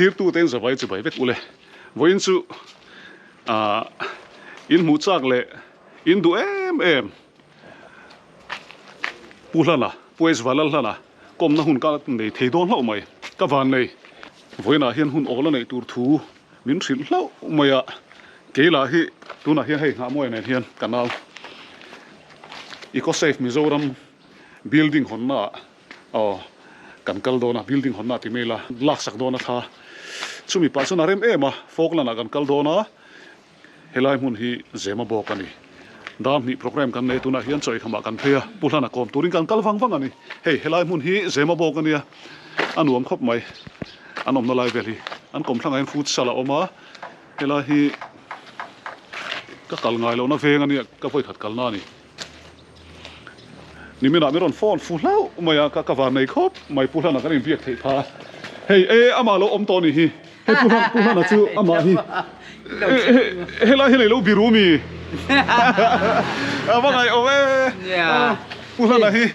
Thlirtu te in zavai chibai vek ule. Vawiin chu ah in hmuh chak leh in duh em em Pu Hlana, Pu Ezva Lal Hlana kawmna hun ka nei thei dawn hlauh mai. Ka van nei. Vawiinah hian hun awl a neih tur thu min hrilh hlauh mai a, kei lah hi tunah hian hei nghahmawia nen hian ka nau Ecosafe Mizoram building hawnna ah aw kan kal dawn a, building hawnna ah ti mai ila laksak dawn a thla chumi pah chuan a rem em a, Falkland ah kan kal dawn a. Helai hmun hi Zema bawk a ni. Dam hnih programme kan nei a, tunah hian chawihkhamah kan phei a, Pu Hlana kawm turin kan kal vang vang a ni. Hei, helai hmun hi Zema bawk a nia, a nuam khawp mai. An awmna lai vel hi an kawmthlangah hian futsal a awm a, helai hi ka kal ngai lohna veng a nia, ka vawikhat kalna a ni. Niminah min rawn phone fu hlauh mai a, ka van nei khawp mai Pu Hlana kan inbiak theih phah a. Hei e amah lo awm tawh a nih hi, hei Pu Hlan Pu Hlana chu amah hi helai hi lei lo biru mi a va ngaihawm e. Pu Hlana hi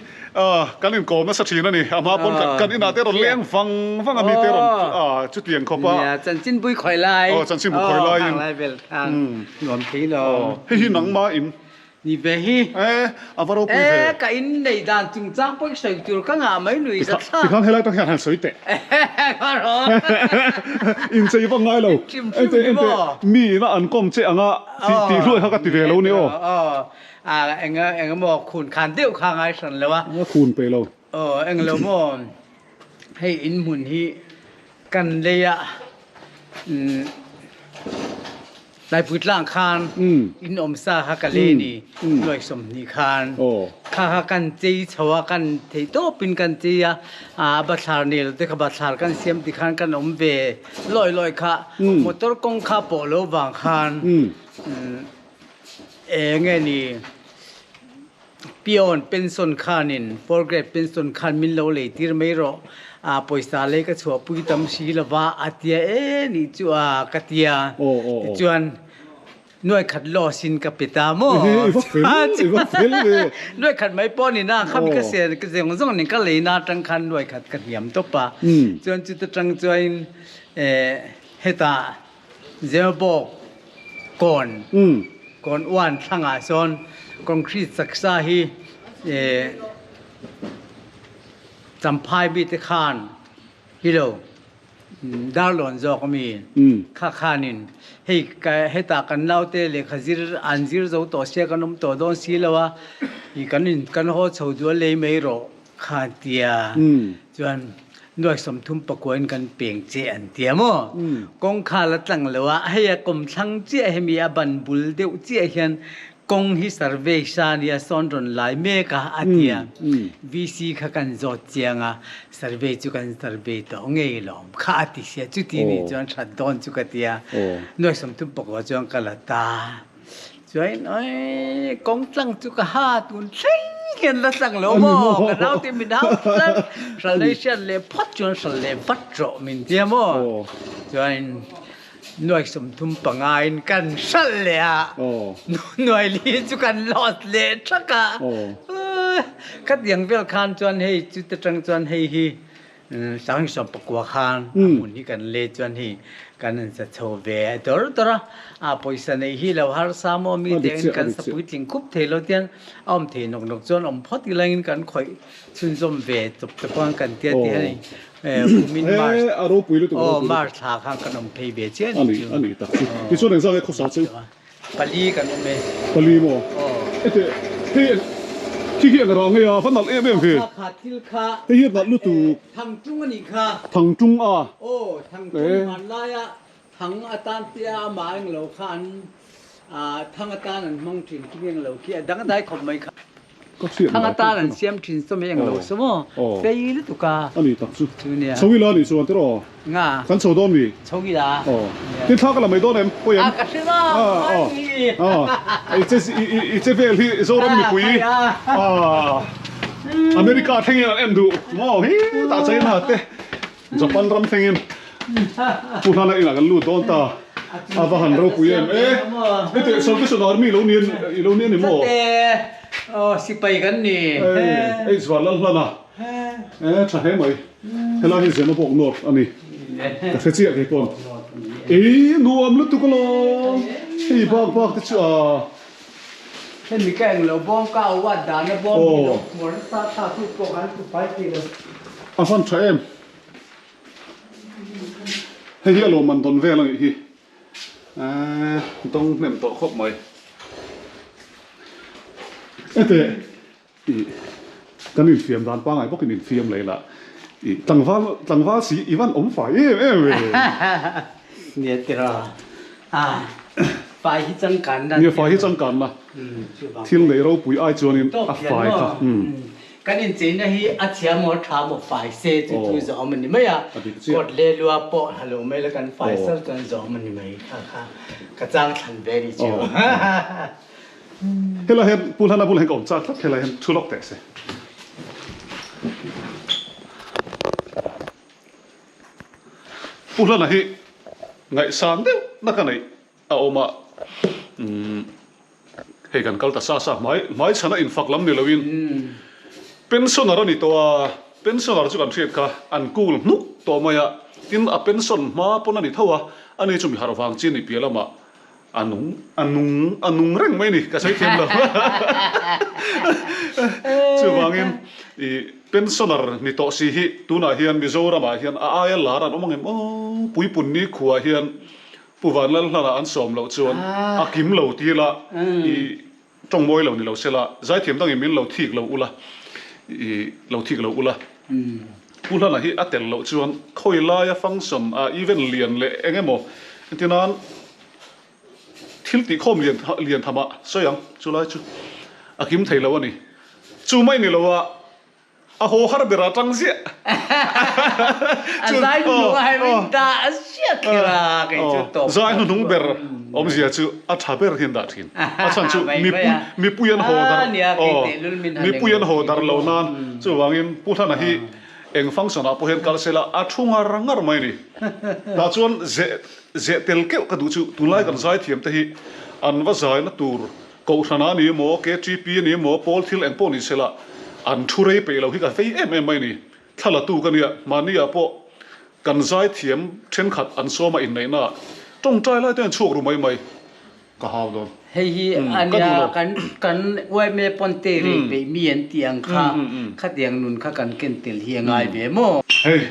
kan inkawm nasa thin a ni, a hma pawn kan inah te rawn leng vang vang a mi te rawn chutiang khawp a. Chanchin bui khawi lai. Aw chanchin bui khawi laiin. Nuam thei lo. Hei hi nangmah in Ni ve hi. E, a va ropui ve. E, ka in nei dan chungchang pawh i sawi tur ka ngah mai nui za thlak. Tikhan helai tang hian han sawi teh. Ka rawh. Inchei vak ngai lo. Hrim hrim ni maw? Mi ina an kawm che anga tih hluai kha ka ti ve lo ni aw. Aw, a eng eng emaw khun khan deuh kha ngai hran lo a. A khun pe lo. Aw, eng lo maw hei in hmun hi kan lei a Laipui tlang khan inn awm sa kha ka len i nuai 20 khan kha kha kan chei chho a, kan theih tawp in kan chei a, a bathlar nei lo te kha bathlar kan siam ti khan kan awm ve lawi lawi kha motor kawng kha pawh lo vang khan eng nge ni Peon pension khanin fourth grade pension khan min lo lei tir mai rawh, a pawisa lei ka chhuahpui tam si lova a tia e nih chu a ka tia tichuan nuai khat loss in ka pe ta maw nuai khat mai pawh ni na khami ka sen ka zeng zawng nen ka lei na atang khan nuai khat ka hniam tawp a chuan chuta tang chuan hetah Zewbawk kawn kawn uan thlangah sawn concrete taksa hi Champhai mite khan hi lo Darlawn zawk ami kha khanin hei hetah kan naute lehkha zir an zir zo tawh sia kan awm tawh dawn si lo a kan in kan haw chho duh a lei mai rawh. Kha tia chuan nuai 34 in kan peng che an tia maw? Kawng kha la tlang lo a, hei a kawm thlang chiah hemi a ban bul deuh chiah hian kawng hi survey sa nia sawn rawn lai mek a a tia. VC kha kan zawt chiang a, survey chu kan survey tawh ngei lawm kha a ti sia, chuti nih chuan that dawn chu ka tia. Nuai 34 chuan ka la ta. Chuan oi kawng tlang chu ka ha tun thleng hian la tlang lo maw ka naute min hau tlat hral nei hriat leh phawt chuan hral leh vat rawh min tia maw chuan nuai 35 in kan hral leh a nuai li chu kan lost leh thak a khatiang vel khan chuan hei chuta tang chuan hei hi Sang 19 khan a hmun hi kan le chuan hei kan an sa chho ve a dawr dawr a, a pawisa neih hi lo harsa maw mi te in kan sa puitling khup thei lo tian a awm thei nawk nawk chuan awm phawt ila in kan khawih chhunzawm ve chawp chawp a kan tia ti hei kumin March aw March thla khan kan awm phei ve chiah a ni chu. Ani tak chu tichuan engzah nge khawsa chu? Pali kan awm e. Pali maw? Aw. Ete hei khi khi ang rang hei a va nalh em em ve. Kha kha thil kha. Hei hi a nalh lutuk. Thang tung a nih kha. Thang tung a. Aw thang tung hmanlaia thang atan tia amah eng lo kha an thang atan an hmang thin khi eng lo khi a dang dai khawp mai kha. Thang atan an siam thin saw mai englo saw maw? Fei lutuk a. A ni tak chu. Chu nia. Chho ila ni chuan tiraw? Nga. Kan chho dawn mi? Chho ila. Aw. Tin thla ka la mai dawn em? Pawi em? A ka hre lo. Aw. Aw. I che i che vel hi Zoram mipui. A. America thlengin an en duh maw hi tah China te Japan ram thlengin Pu Hlana inah kan lut dawn ta. A va han ropui em e. Heti Salvation Army lo ni i lo ni a ni maw? Chate aw sipai kan ni. Hei H Vanlal Hlana e tha hle mai. Helai hi Zemabawk North a ni. Ka hre chiah kei pawn. Ei nuam lutuk alawm. Hei bak bak te chu a. Hemi ka englo bawm ka au a dahna bawm hi lo hmuar nasa tha tu pawh kan hmu fai thei lo. A van tha em. Hei hi a lawmman dawn vel a nih hi. Eee dawng hnem tawh khawp mai. Ete I kan infiam dan pangai bawkin infiam leh la i tlangval tlangval si i van awm fai em em ve. Nia tira a fai hi changkanna Nia fai hi changkanna thil nei ropui ai chuanin a fai kha Kan incheina hi a chhia maw tha maw fai se chu chu zawm a ni mai a kawt leh lua pawh ha lo mai la kan fai sal chuan zawm a ni mai kha kha ka chang thlan ve a ni chu. Helai hian Pu Hlana bulah hian ka awm chak tlat, helai hian thu lawk teh se. Pu Hlana hi ngaihsan deuh na ka neih a awm a, umm hei kan kal ta sa sa hmai hmai chhana infak lam ni loin pensioner a ni tawh a, pensioner chu kan hriat kha an cool hnuk tawh mai a, tin a pension hma pawn a ni tho a, ani chu mi harh vang chin i piah lamah A nung, a nung, a nung reng mai ni, ka sawi thiam lo. Chuvangin i pensioner ni tawh si hi tunah hian Mizoramah hian a aia lar an awm ang em aw? Puipun ni khuah hian Pu Vanlalhlana an sawm loh chuan a kim lo ti ila i tawng mawi lo ni lo sela, zaithiam dangin min lo thik lo ula, i lo thik lo ula. Pu Hlana hi a tel loh chuan khawi laia function a event lian leh eng emaw entirnan thil tihkhawm lian lian tham ah sawi ang chu lai chu a kim thei lo a ni. Chu mai ni lo a a haw har ber ah tang ziah. A zai hnuhnung a hai min dah a ziah kher a kei chu tawp. Zai hnuhnung ber awmzia chu a tha ber hian dah thin. A chhan chu mipui mipui an haw dar aw mipui an haw dar lo nan chuvangin Pu Hlana hi eng function ah pawh hian kal sela a thu ngar ngar mai a ni. Tah chuan zeh zeh tel keuh ka duh chu tunlai kan zaithiam te hi an va zaina tur Kohhran a ni emaw, KTP a ni emaw, pawl thil eng pawh ni sela an thu rei peih lo hi ka vei em em mai a ni. Thla la tu ka nia, mahni ah pawh kan zaithiam thenkhat an sawm a inneihna ah tawngtai lai te an chhuak ru mai mai ka hau dawn. Hei hi a nia kan kan yma pawn te rei peih mi an tih ang kha khatiang nun kha kan ken tel hi a ngai ve maw? Hei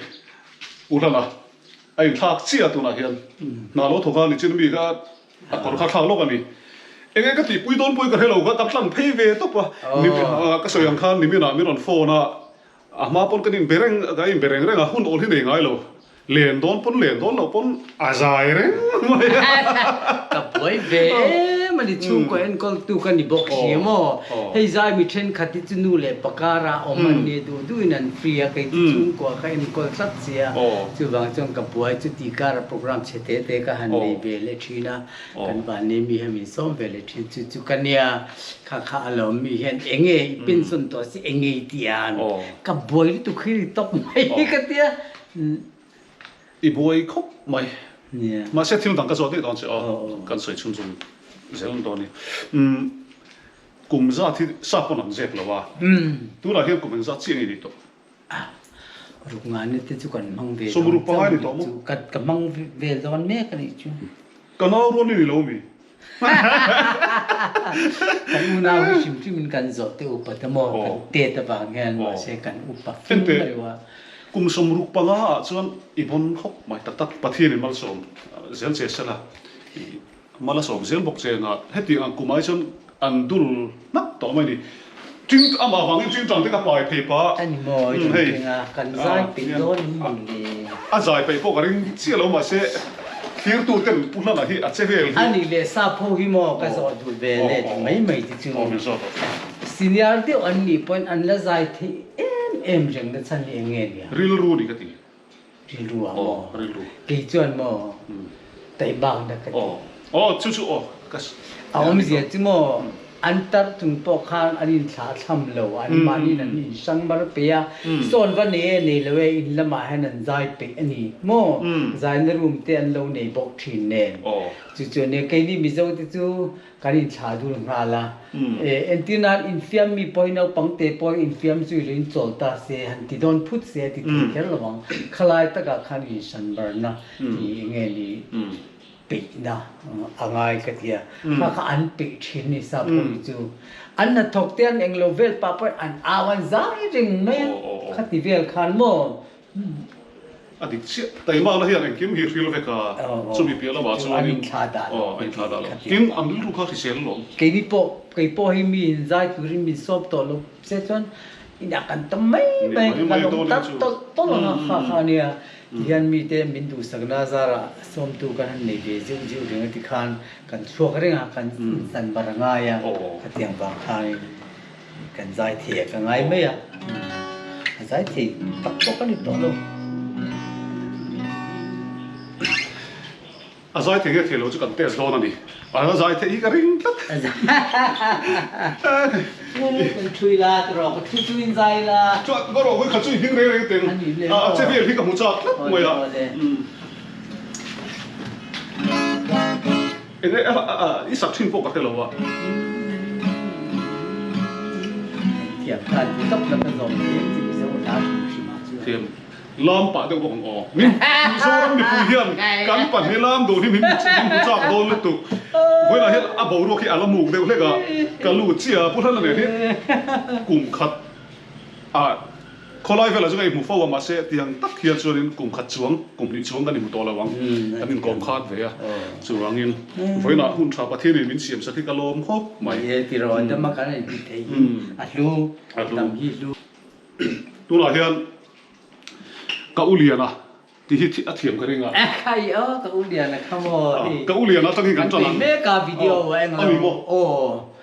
U Hlana a inthlak chiah tunah hian hna lo thawk a ni chin mi kha A kawr kha thlak lawk a ni. Enge ka tihpui dawn pawhin ka hre lo kha, ka tlang phei ve tawp a. Ka sawi ang khan nimin ah min rawn phone a, a hma pawn kan inbe reng, ka inbe reng reng a, hun awl hi nei ngai lo. Len dawn pawn len dawn loh pawn a zai reng mai a. Ka buai ve em a ni, chhungkaw enkawltu ka ni bawk si maw. Hei zai mi thenkhat hi chu nu leh pa karah awm an ni duh duhin an free a, kei chu chhungkua ka enkawl tlat sia, chuvang chuan ka buai chu tih karah program chhe te te ka han nei ve leh thin a, kan vannei mi hian min sawm ve leh thin chu chu ka nia, kha kha a lawm mi hian enge i pension tawh si enge i tih an ka buai lutuk hi ri tawp mai hi ka tia. I buai khawp mai. Mahse thil dang ka zawt daih dawn che aw, kan sawi chhun zawm zel dawn ni. Kum zat hi sa pawn an zep lo a, tunah hian kum engzat chiah nge ni tawh? Ruk ngani te chu kan hmang ve dawn chauh a nih chu, ka hmang ve dawn mek a nih chu. Ka nau rual i ni lo mi? Kan unau hi hrim hrim in kan zawh te upa te maw kan tet avang hian mahse kan upa fing mai lo a. Kum 65 ah chuan i bawn khawp mai tak tak Pathian in malsawm zel che sela i Mal a sawm zel bawk che anga hetiang ang kum ai chuan an dul hnak tawh mai ni. Ṭing amah vangin ṭing ṭang te ka pai phei pah. A ni maw i rawn keng a, kan zai peih dawn in ni le. A zai peih pawh ka ring chiah lo mahse thlirtu ten Pu Hlana hi a che vel hi. A ni le sap ho hi maw ka zawh duh ve le ti mai mai te chu. Senior deuh an nih pawhin an la zai theih em em reng na chhan hi eng nge nia? Rilru ni ka ti. Rilru ah maw? Rilru. Kei chuan maw taihbakna ka ti. Aw chu chu aw ka A awmzia chu maw? An tar chung pawh khan an inthlah thlam lo, an mahniin an inhrang mar peih a, sawn va nei e nei lo e, in lamah hian an zai peih a ni maw? Zaina room te an lo nei bawk thin nen. Chu chu ania, keini Mizo te chu kan inthlah dul nghal a. Entir nan infiam mi pawh hi naupang te pawh hi infiam zui lo in chawl ta se, han ti dawn phut se a ti thei kher lo ang. Khalai takah khan inhran barna tih enge ni? Peihna a ngai ka ti a, kha kha an peih thin ni sap ho hi chu. An hnathawk te an englo vel pah pawhin an au an zai reng mai a, khati vel khan maw. A dik chiah, Taima la hian engkim hi hril vek a, chumi piah lamah chuan an inthlah dah lo, an inthlah dah lo. Tin, an rilru kha hrisel alawm. Keini pawh, kei pawh hi mi in zai turin min sawm tawh lo se chuan inah kan tam mai mai, kan awm tar tawlh tawlh ang a, kha kha ania. Tihian mite min duhsakna zarah sawmtu kan han nei ve zeuh zeuh reng a tikhan kan chhuak reng a, kan insan bar a ngai a, khatiang vang khanin kan zai thei a ka ngai mai a, a zai thei tak pawh ka ni tawh lo. A zai thei nge thei lo chu kan test dawn a ni. A zai theih hi ka ring tlat. Kan thui la ti rawh, ka thu chu in zai la. Chuan ka rawh kha chu i hming reng reng teng. A che vel hi ka hmu chak tlat mai a. Enge i sak thin pawh ka hre lo a. Thiam khan ti tawp la ka zawm thiam chi Mizo hla hrim hrim ah chuan. Thiam. Lam pah deuh bawk ang aw. Min Mizoram mipui hian kan pahnih lam dun hi min hmu chak dawn lutuk. Vawiinah hian a boruak hi a la muk deuh hlek a, ka lut chiah a, Pu Hlana nen hi kum khat ah khawlai velah chu ka inhmu fo a, mahse tiang tak hian chuanin kum khat chuang, kum hnih chuang kan inhmu tawh lo ang, kan inkawm khat ve a. Chuvangin vawiinah hun tha Pathianin min siam sak hi ka lawm khawp mai. Ni e tiraw, dama kan inhmu thei hi a hlu, dam hi hlu. Tunah hian Ka u Liana tih hi a thiam ka ring a. Khai aw ka u Liana kha maw hei. Ka u Liana atangin kan tan ang. Kan bei mek a video a eng lo. Aw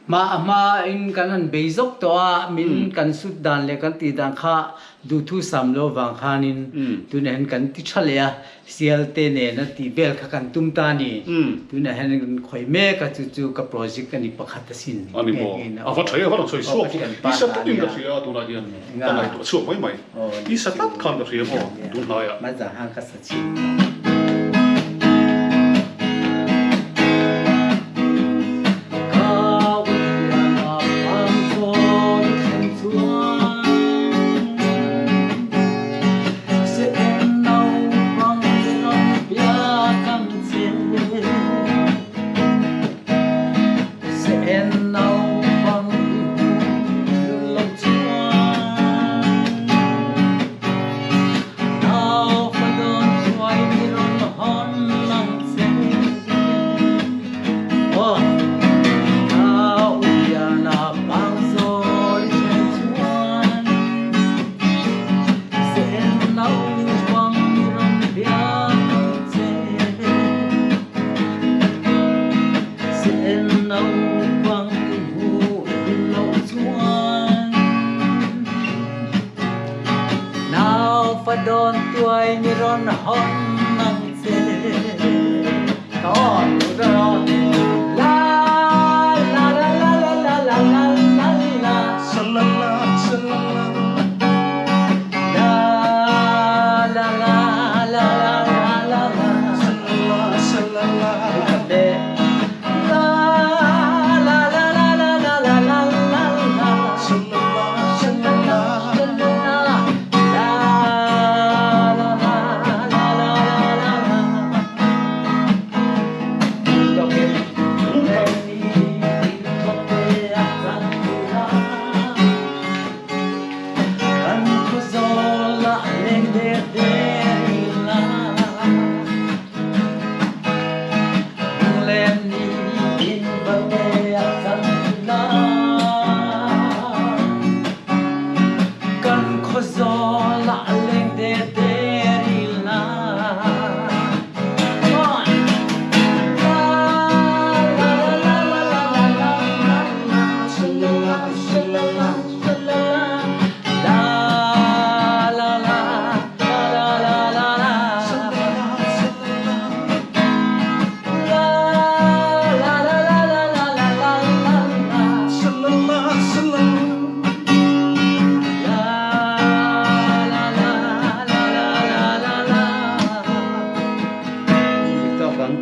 hma a hma in kan han bei zawk tawh a min kan sut dan leh kan tih dan kha duhthu sam lo vang khanin tunah hian kan ti tha leh a. Sial te nena tih vel kha kan tum ta a ni. Tunah hian kan khawih mek a, chu chu ka project a ni pakhat asin. A ni maw? A va tha e, a va rawn sawi chhuak chu. I sa tlat in ka hria a tunah hian ka ngaihtuah chhuak mai mai. I sa tlat khan ka hria maw tun hnaiah. Hmasa khan ka sa chhin tawh. Ka uiana pang zawn thlen chuan.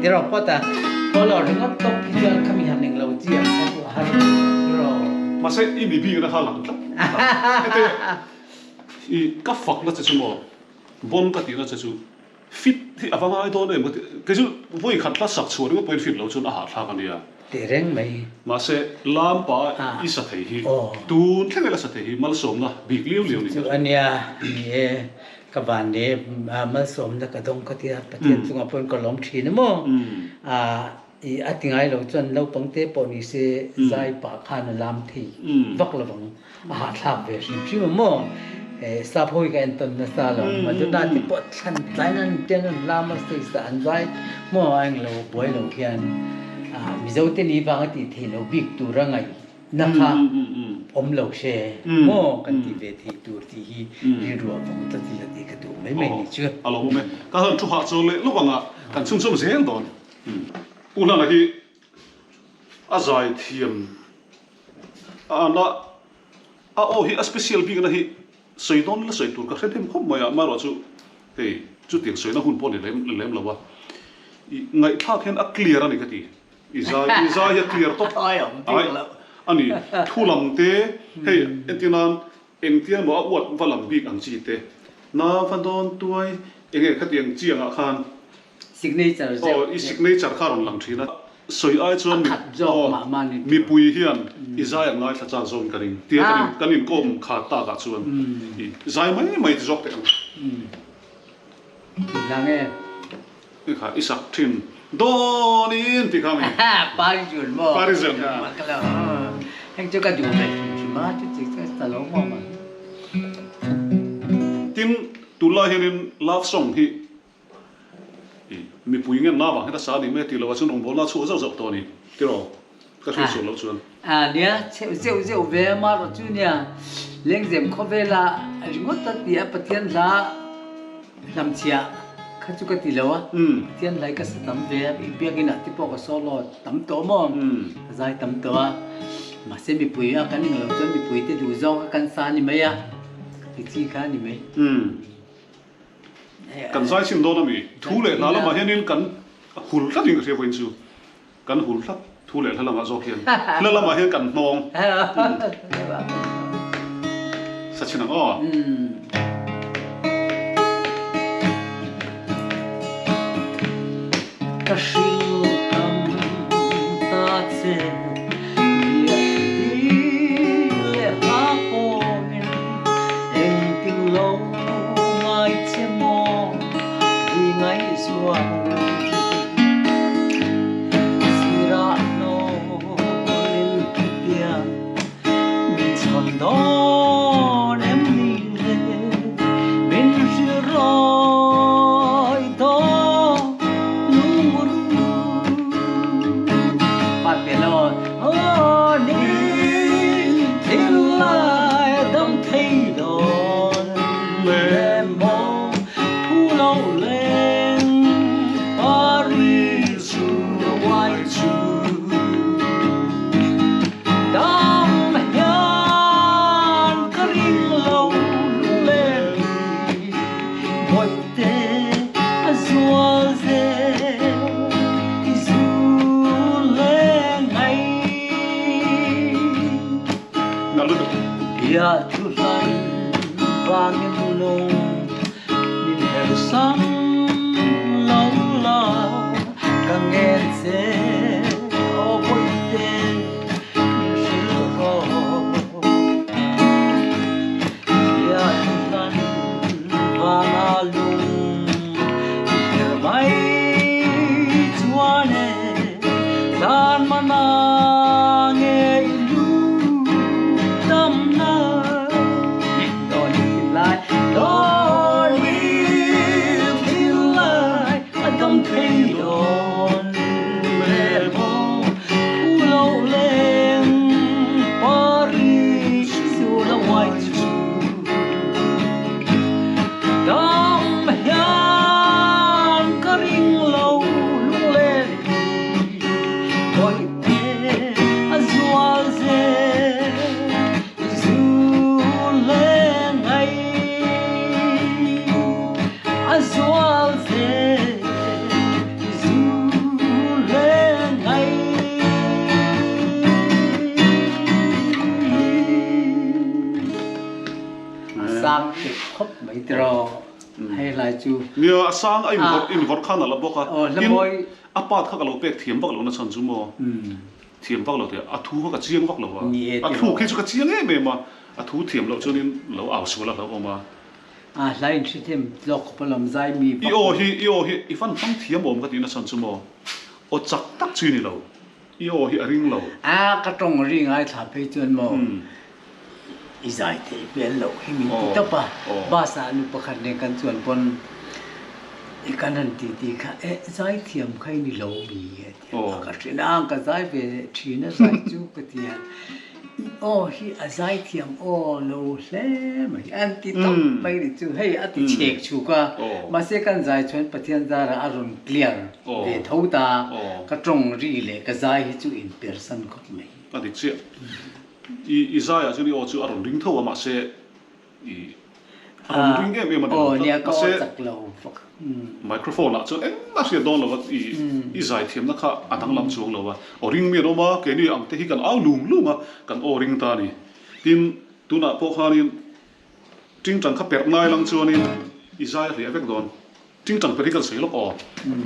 Tiraw phawt a, follow ringawt tawp khi chuan khami han englo chi ang kha chu a har tiraw. Mahse i mi bikna kha lang tlat hete i ka fakna che chu maw bon ka tihna che chu fit hi a va ngai dawn em ka ti kei chu vawi khat hla sak chhuah ringawt pawhin fit lo chuan a hahthlak a nia. Teh reng mai. Mahse lampa i sa thei hi tun thleng ila sa thei hi malsawmna bik liau liau ni chu a nia ni e. Ka van leh malsawmna ka dawng ka tia Pathian chungah pawhin ka lawm thin a maw? I a ti ngai lo chuan naupang te pawh ni se zai pah khan a lam thei vak lo vang a hahthlak ve hrim hrim a maw? Sap ho hi ka entawn nasa lo Madonna te pawh thlan tlai nan ten an lam a stage ah an zai maw a englo buai lo hian Mizo te ni vang a tih theih loh bik tur a ngaih Na kha awm lo hre maw kan ti ve thei tur tih hi rilru a vawng tlat ila tih ka duh mai mai ni chu. A lo awm e. Ka han thu hahchawl leh lawk anga kan chhunchawm zel dawn. U Hlana hi a zai thiam a na a aw hi a special bikna hi sawi dawn la sawi tur ka hre hnem khawp mai a, amaherawhchu hei chutiang sawina hun pawh ni lem lo a, i ngaihthlak hian a clear a ni ka ti. I zai i zai hi a clear tawp Ai awm bik loh. A ni, thu lam te, hei entir nan engtia emaw a uat va lam bik ang chi te, na va dawn tuai, enge khatiang chi angah khan Signature zeuh. Aw, i signature kha a rawn lang thin a, sawi ai chuan A khat zawk mah mah ni tur. Mipui hian i zai an ngaithla chak zawkin ka ring. Tia kan in kan inkawm khat takah chuan i zai mai mai ti zawk teh ang. Lang e. I kha i sak thin dawnin tih kha mi. Parizun maw? Parizun kha. Ka lo heng chu ka duh ve hrim hrim a chu chi chu ta lo maw ma. Tin tunlai hianin love song hi i mipui ngen na vang hian a sa ni mai a tih loh ah chuan rawngbawlna a chhuah zauh zauh tawh a ni tiraw ka hriat sual loh chuan. A nia cheuh zeuh zeuh ve a marawh chu nia lengzem khawvela ringawt a ti a Pathian hla Hlamchhiah kha chu ka ti lo a, Pathian hlai ka sa tam ve a, i biakinn ah te pawh ka solo tam tawh maw, ka zai tam tawh a, mahse mipui a kan englo chuan mipui te duh zawk a kan sa a ni mai a, ka ti chi kha a ni mai. Kan zai chhin dawn a mi, thu leh hla lamah hianin kan hul tlat in ka hria vawiin chu, kan hul tlat thu leh hla lamah zawk hian, hla lamah hian kan hnawng. Sa chhin ang aw. Ka hrilh tam ta che biak dil leh hla pawhin engtin lo ngai che maw vui ngaihzual. Sirah hnawlin khitiang min chhawn dawn em ni le? Min hrilh rawi dawn lungmur Pat ve lo aw ni thil lai dam thei dawn le maw phu lo leng Paris chu uai chu Dam hian ka ring lo lunglen hi Bawihte a zual zel i zu le ngai. Bia thu hlan vangin lung min her sam lo la ka ngen che aw bawihte min hrilh rawh Bia thu hlan vanga lung i her mai chuan e dan mana nge i lu tam na Dawn in thin lai Dawn in khawp mai tiraw hei hlai chu. Nia a sang a invawrh invawrh khan a la bawk a, tin a part kha ka lo pek thiam vak lo na chhan chu maw thiam vak lo tih a thu kha ka chiang vak lo a, a thluk hi chu ka chiang em em a, a thu thiam loh chuanin lo au sual a hlauhawm a. A hla in hrithem tlawk khawp alawm zai mi I aw hi i aw hi i fan hmang thiam awm ka tih na chhan chu maw aw chak tak chu i ni lo i aw hi a ring lo. A ka tawng ri ngaithla phei chuan maw i zai theih hmel loh hi min ti tawp a, bus ah nu pakhat nen kan chuan pawn i kan han ti ti kha eh zai thiam kha i ni lo mi a ti a, ka hrilh a ka zai ve thin a zai chu ka ti a. I aw hi a zaithiam aw lo hle mai an ti tawp mai ni chu hei a ti chhek chhuk a, mahse kan zai chuan Pathian zarah a rawn clear ve tho ta, ka tawng ri leh ka zai hi chu in persan khawp mai. A dik chiah. I i zaiah chuan i aw chu a rawn ring tho a mahse I a rawn ring em em a ni lo tlat. Mahse microphone ah chuan engmah hriat dawn lo a, i i zaithiamna kha a danglam chuang lo a. Aw ring mi an awm a, keini ang te hi kan au lung lung a, kan aw ring ta a ni. Tin, tunah pawh khanin tingtang kha perh ngai lang chuanin i zai a hliah vek dawn. Tingtang perh hi kan sawi lawk aw,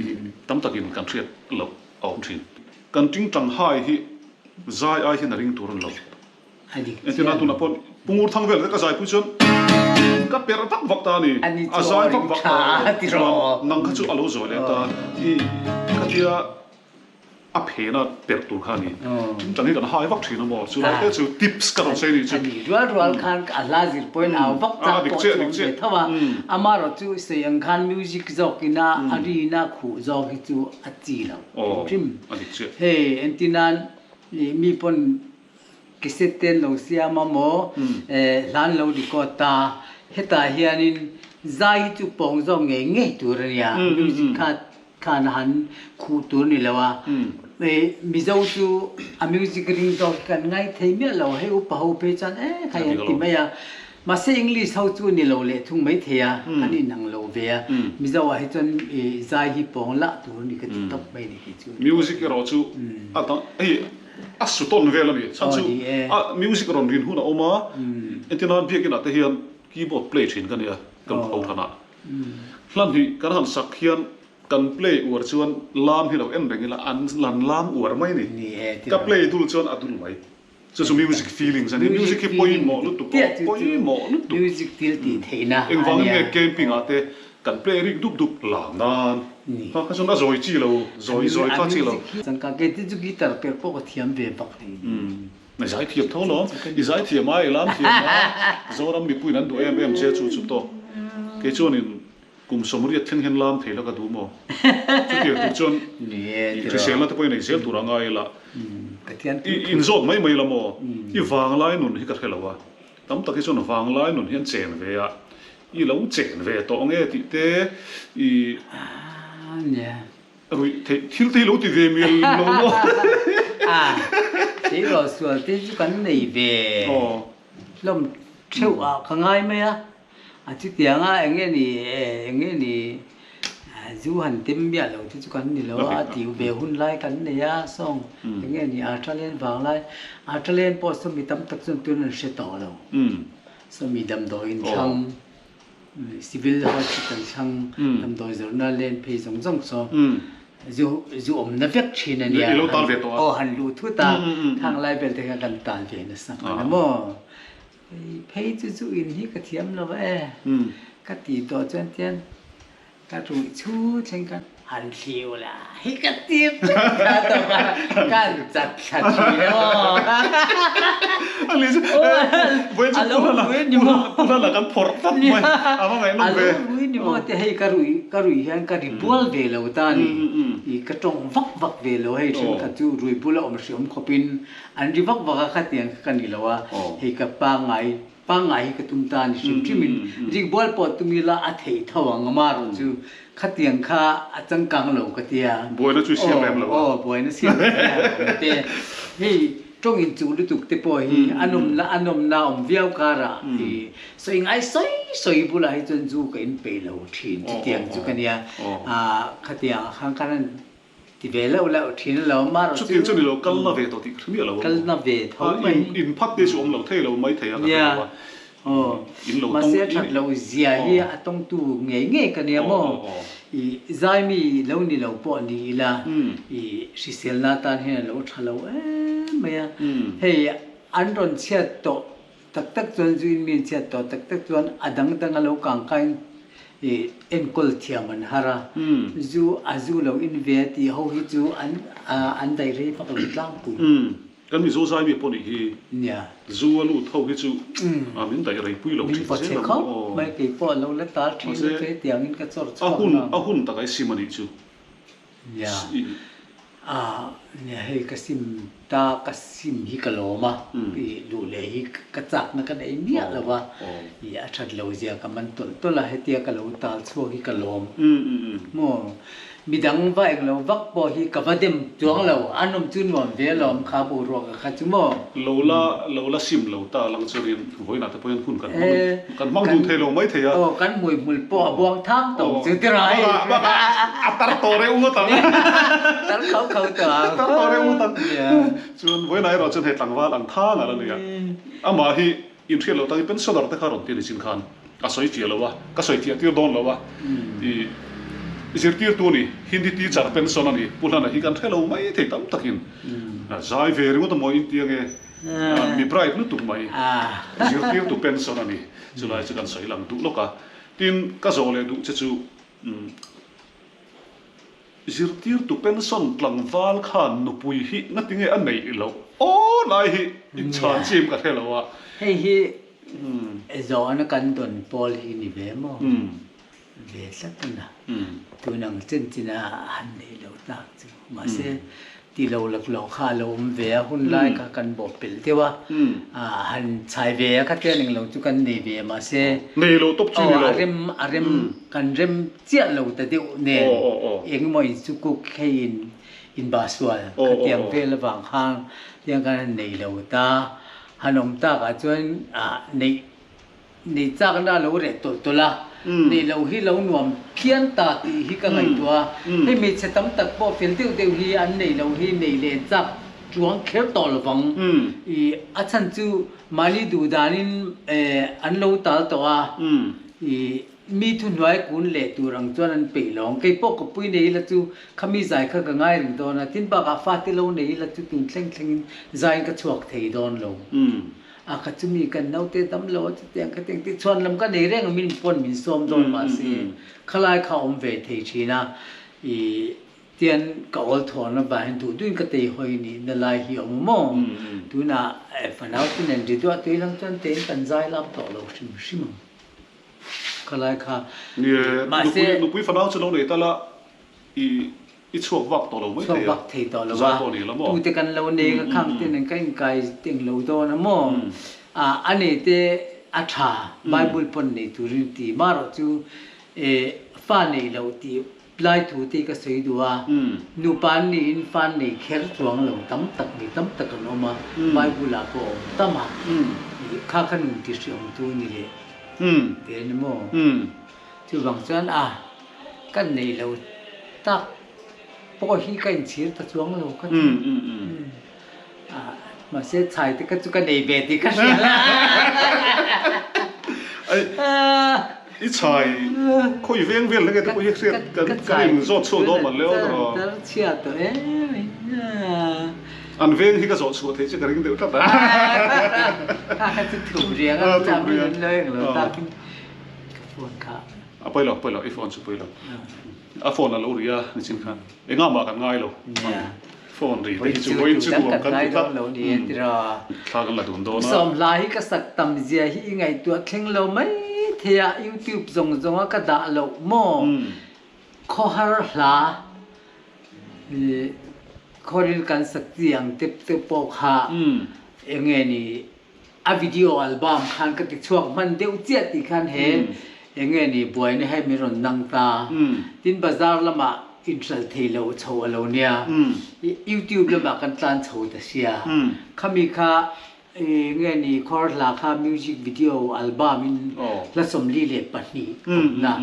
i tam takin kan hriat loh a awm thin. Kan tingtang hai hi zai ai hian a ring tur a ni lo. Entirna tunah pawh Pungur thang vel ka zaipui chuan ka perh vak vak ta a ni, a zai vak vak ta a chuan nang kha chu a lo zawi leh ta i khatia a phena perh tur kha a ni. Tingtang hi kan hai vak thin a maw chu lai te chu tips ka rawn sawi a nih chu. A ni rual rual khan a hla zir pawhin au vak chak pawh chu awm ve tho a, amaherawh chu sawi ang khan music zawkina a rina khuh zawk hi chu a chi lo hrim hrim. Hei entirnan mi pawn Cassette te an lo siam a maw, hla an lo record ta, hetah hianin zai hi chu pawng zawk ngei ngei tur a nia, music kha khan a han khuh tur a ni lo a, Mizo chu a music ring zawk hi kan ngai thei miah lo, hei upa ho phei chuan e khai an ti mai a, mahse English ho chu a ni lo leh thung mai thei a, an inang lo ve a, Mizo ah hi chuan zai hi pawng lah tur a ni ka ti tawp mai ni kei chu. Music erawh chu a dang hei. A su tawn vel a ni. Chhan chu a music rawn rin hun a awm a, entirnan biakinah te hian keyboard play thin ka nia kan pho than a. Hlan hi kan han sak hian kan play uar chuan lam hi lo en reng ila an lan lam uar mai a ni. Ka play dul chuan a dul mai. Chu chu music feelings a ni. Music hi pawimawh lutuk aw, pawimawh lutuk. Engvangin nge camping ah te Kan play rik dup dup lam nan kha kha chuan a zawi chi lo, zawi zawi kha chi lo. Changkang kei te chu guitar perh pawh ka thiam ve bak hle ni. I zai thiam tho lo, i zai thiam a, i lam thiam a, Zoram mipuiin an duh em em che chu chu tawk. Kei chuanin kum sawmriat thleng hian lam thei la ka duh maw? Chutiang tur chuan i hriselna te pawh i nei zel tur a ngai ila. I inzawt mai mai la maw? I vanglai nun hi ka hre lo a, tam tak hi chuan vanglai nun hi an chen ve a, I lo chen ve tawh nge tih te i ruih theih thil te hi lo ti ve mial lo maw? A, tleirawl sual te chu kan nei ve hlawm theuh ah ka ngai mai a, a chutiang a eng nge ni eng nge ni zu han tem miah lo te chu kan ni lo a, a tiu ve hun lai kan nei a sawng eng nge ni Artalen vang lai, Artalen pawh saw mi tam tak chuan tun an hre tawh lo. Sawmi damdawiin thlang, Civil Hospital thlang damdawi zawrhna len phei zawng zawng saw zu zu awmna vek thin a nia. Aw han luh thut a, khang lai vel te kha kan tal ve nasa hman a maw. Phei chu zu in hi ka thiam lo e, ka ti tawh chuan tian Ka ruih chu thleng khan han thliu la hi ka tir tlat kha tawp a, kan chat thla thin aw. A lo rui ni maw? Pu Hlana kan phawrh tlat mai, a va ngaihnawm ve. A lo rui ni maw te hei ka ruih ka ruih hian ka ri bual ve lo ta ni, i ka tawng vak vak ve lo hei thenkhat chu rui bula awm hriawm khawpin an ri vak vak a khatiang kha ka ni lo a, hei ka pangngai Pangngai hi ka tum ta a ni hrim hrim in rikbual pawh tum ila a theih tho ang a marawh chu khatiang kha a changkang lo ka tia. Buaina chu siam lem lo a. Aw buaina siam lem lo te. Hei tawng in chuh lutuk te pawh hi a nawmna a nawmna awm viau karah i sawi ngai sawi sawi bulah hi chuan zu ka in peih lo thin chutiang chu ka nia. Khatiang ah khan kan Ti ve loh loh thin a lo mar chu. Chutiang chu ni lo, kal na ve tawh tih ka hre miah lo. Kal na ve tho mai. In phat te chu awm lo thei lo mai thei a ka hre lo a. Aw, mahse a that loh zia hi a tawngtu ngei ngei ka nia maw? I zaimi lo ni lo pawh ni ila i hriselna atan hian a lo tha lo em mai a. Hei an rawn chhiat tawh tak tak chuan zu in mi an chhiat tawh tak tak chuan a dang dang a lo kangkain i enkawl thiam an har a. Zu a zu lo in ve a tih ho hi chu an an daih rei vak lo tlangpui. Kan Mizo zaimi pawh nih hi zu a lut ho hi chu min daih rei pui lo thin zel ang aw. Mahse a hun a hun tak a i sim a nih chu. Nia a nia hei ka sim ta ka sim hi ka lawm a i luh leh hi ka chakna ka nei miah lo va i a that lo zia ka man tawlh tawlh a hetia ka lo tal chhuak hi ka lawm maw. Midang va eng lo vak pawh hi ka va dem chuang lo, an awm chu nuam ve alawm kha boruak a kha chu maw? Lo la lo la sim lo ta lang chuanin vawiinah te pawhin hun kan hmang kan hmang dun thei lo mai thei a. Aw kan hmuihmul pawh a buang thang tawng chu ti rai. Bakah bakah a tar tawh reuh ngawt ang. Tar kho kho tawh ang. Tar tawh reuh ngawt ang. Chuan vawiinah erawh chuan hei tlangval ang thang a la ni a, amah hi Inhriat loh takin pensioner te kha rawn ti nichin khan a sawi fiah lo a, ka sawi fiah tir dawn lo a, i zirtirtu a ni, Hindi teacher pension a ni, Pu Hlana hi kan hre lo mai thei tam takin zai ve ringawt amaw inti ange, mi bright lutuk mai, zirtirtu pension a ni, chulai chu kan sawi lang duh lawk a, tin ka zawh leh duh che chu. Zirtirtu pension tlangval khan nupui hi ngatinge a neih loh aw lai hi inchhan chim ka hre lo a. Hei hi zawhna kan dawn pawl hi ni ve maw? Ve tlat a na. Tun ang chen chin a han neih loh tak chu. Mahse ti lo laklawh kha a lo awm ve a, hun lai kha kan bawh pelh deuh a, han chhai ve a khatia eng lo chu kan nei ve a mahse Nei lo tawp chu ni lo. A rem a rem kan rem chiah lo ta deuh nen engemaw in chu kuk hei in inbah sual khatiang vel avang khan tiang khan han nei lo ta han awm takah chuan ah neih Nei chakna a lo reh tawlh tawlh a, neih loh hi lo nuam phian ta tih hi ka ngaihtuah a. Hei hmeichhe tam tak pawh fel deuh deuh hi an neih loh hi neih leh chak chuang kher tawh lovang. I a chhan chu mahni duh danin an lo tal tawh a, i mi thuhnuai kun leh tur ang chuan an peih lo ang. Kei pawh ka pui nei ila chu khami zai kha ka ngai reng dawn a, tin bakah fate lo nei ila chu tun thleng thlengin zaiin ka chhuak thei dawn lo. A ka chumi kan naute dam lo a chutiang ka tiang tih chhuan lam ka nei reng a min pawn min sawm dawn mahse khalai kha awm ve thei thin a i tian ka awl thawn avang hian duh duhin ka tei hawi nih na lai hi a awm a maw tunah fanau te nen ri duah tui lang chuan tein kan zai lak tawh lo hrim hrim ang khalai kha mahse nupui fanau chu lo nei tal a i I chhuak vak tawh lo mai thei a. Chhuak vak thei tawh lo a. Tute kan lo nei ka khang te nen ka inkai teng lo dawn a maw? A nei te a tha, Bible pawn nei turin ti. Marawh chu fa nei loh tih lai thu te ka sawi duh a. Nupa an niin fa an nei kher chuang lo tam tak mi tam tak an awm a, Bible ah pawh a awm tam a. Kha kha nun ti hriawm tu ni leh te a ni maw? Chuvang chuan a kan nei lo tak pawh hi ka inchhir ta chuang lo ka ti. Mahse chhai te kha chu ka nei ve tih ka hria la. I chhai khawi veng vel nge te pawh hi hriat kan in zawt chhuak dawn man leo tawh. Ka chhia tawh em An veng hi ka zawh chhuah theih che ka ring deuh tlat a. Kha kha chu thup riang a thup riang lo eng lo takin. Ka phone kha. A pawi lo, pawi lo, i phone chu pawi lo. A phone a lo ri a nichin khan. Engah mah kan ngai lo. Phone ri te hi chu vawiin chu nuam kan ti tlat. Thla kan la dun dawn a. Sawm hla hi ka sak tam zia hi i ngaihtuah thleng lo mai thei a, YouTube zawng zawng a ka dah loh maw? Khawhar hla khawnil kan sak chi ang te pawh kha eng nge ni A video album khan ka ti chhuak hman deuh chiah tih khan he eng nge ni buaina he min rawn nang ta. Tin bazar lamah inhral thei lo chho a lo nia. YouTube lamah kan tlan chho ta sia. Khami kha eng nge ni khawr hla kha music video album in hla 42 awmna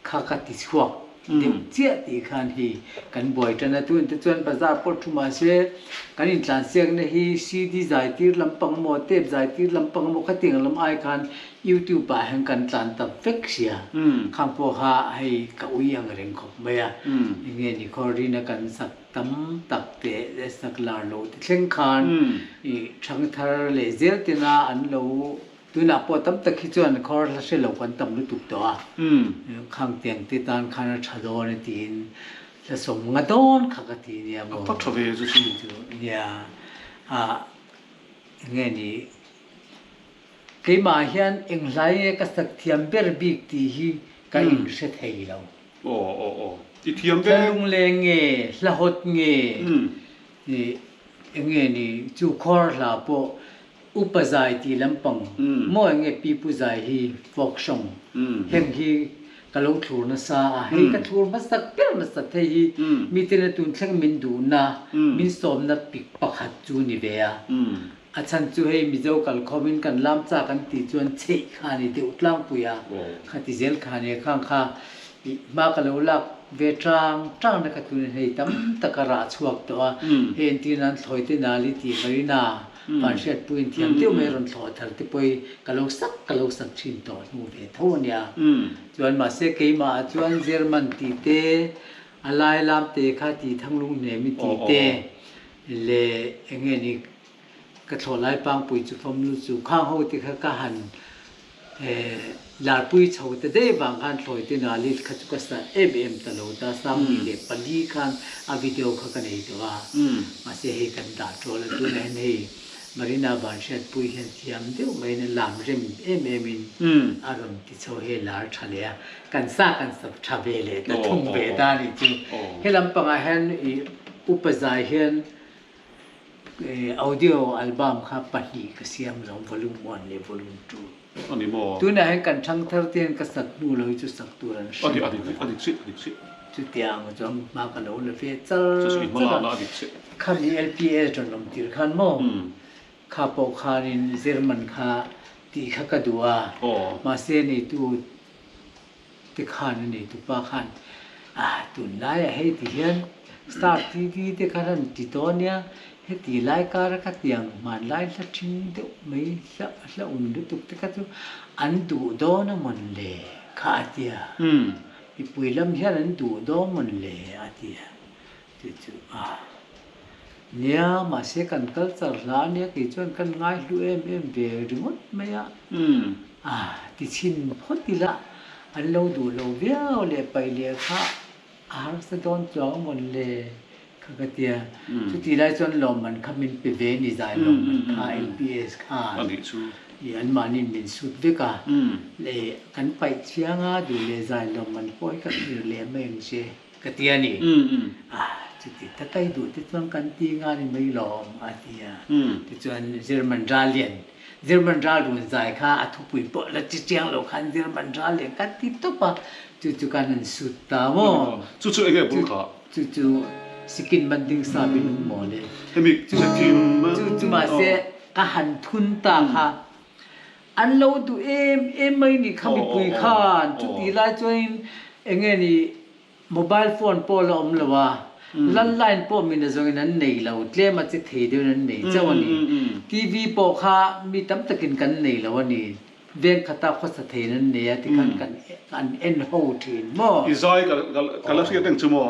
kha ka ti chhuak. deuh chiah tih khan hei kan buai tan a. Tun te chuan bazar pawh thu mahse kan intlansiakna hi CD zai tir lampang emaw tape zai tir lampang emaw khatiang lam ai khan YouTube ah hian kan tlan ta vek sia. Khang pawh kha hei ka ui ang reng khawp mai a. Enge ni khawrina kan sak tam tak teh sak lar lo te thleng khan i thangthar leh zel tena an lo Tunah pawh tam tak hi chuan khawr hla hre lo kan tam lutuk tawh a, khang tiang te tan khan a tha dawn a tiin hla sawm nga dawn kha ka ti nia maw. A tha ve chu chu. Chu nia a enge ni keimah hian eng hlai nge ka sak thiam ber bik tih hi ka in hre thei lo. Aw aw aw i thiam ve. Hla lungleng nge hla hawt nge enge ni chu khawr hla pawh Upa zai tih lampang maw enge pipu zai hi folk song heng hi ka lo thlur nasa a, hei ka thlur hmasak ber hmasak hei hi miten a tun thleng min duhna min sawmna pik pakhat chu ni ve a, a chhan chu hei Mizo kalkhawmin kan lam chak an tih chuan chheih kha a ni deuh tlangpui a, khati zel kha a ni a, khang kha ih hma ka lo lak ve tang tang na kha tunin hei tam tak a rah chhuak tawh a, hei entir nan thlawi te nali tih Marina Van hriatpuiin thiam deuh mai rawn thlawh thar te pawh hi ka lo sak ka lo sak thin tawh hnu ve tho a nia. Chuan mahse keimah ah chuan German tih te, a lai lam te kha tih thanglung hnem i tih te leh eng nge ni ka thlawh lai pangpui chu fam lu chu khang ho te kha ka han Larpui chho te daih vang khan thlawi te nali kha chu ka sa em em ta lo ta, 2004 khan a video kha ka nei tawh a, mahse hei kan dah ṭawl a, tunah hian hei Marina Vanhriatpui hian thiam deuh maiin a lam rem em em in a rawn ti chho hei lar ṭha leh a, kan sa kan sa ṭha ve leh ta thung ve ta a nih chu. He lampangah hian ih upa zai hian Audio album kha pahnih ka siam lo, volume one leh volume two. Ani maw? Tunah hian kan thangthar te hian ka sak hnu lo hi chu sak tur an hre lo. A dik chiah, a dik chiah. Chutiang chuan hma ka lo la ve char char a. Khami LPS rawn awm tir khan maw? Kha pawh khanin German kha tih kha ka duh a. Mahse neitu Te khan a nei tupa khan ah tunlaiah hei ti hian Star TV te khan an ti tawh ania, heti lai kara ka tiang hmanlai hla thing deuh mai hla hla un lutuk te kha chu an duh dawn a mawn le kha a tia, mipui lam hian an duh dawn mawn le a tia. Chu chu a nia, mahse kan culture hla ania kei chuan kan ngaihlu em em ve ringawt mai a, a ti chhin phawt ila an lo duh lo viau leh paih leh kha a harsa dawn chuang a mawn le kha ka tia, chutih lai chuan lawmman kha min pe ve ni zai lawmman kha LPS khan i anmahniin min sut vek a, leh kan paih chiang a duh leh zai lawmman pawh hi ka thlir leh mai ang che. Ka ti a ni. Ah, chuti taka i duh te chuan kan ti nga ni mai lawm, a ti a. Tichuan German Rallian, German ral run zai kha a thupui pawh la chi chiang lo khan German Rallian kan ti tawp a, chu chu kan han sut ta maw? Chu chu enge bul kha? Chu chu Sikin man ding sa bin um maw le? Hemi Sikin man. Chu chu mahse ka han thun ta kha An lo duh em em mai ni kha mipui khan chuti lai chuanin enge ni mobile phone pawh la awm lo a, landline pawh mi nazawngin an nei lo, tlem a che thei deuhin an nei chauh a ni. TV pawh kha mi tam takin kan nei lo a ni, veng khata khawsa theiin an nei a tikhan kan an en ho thin maw? I zai ka la hriat reng chu maw?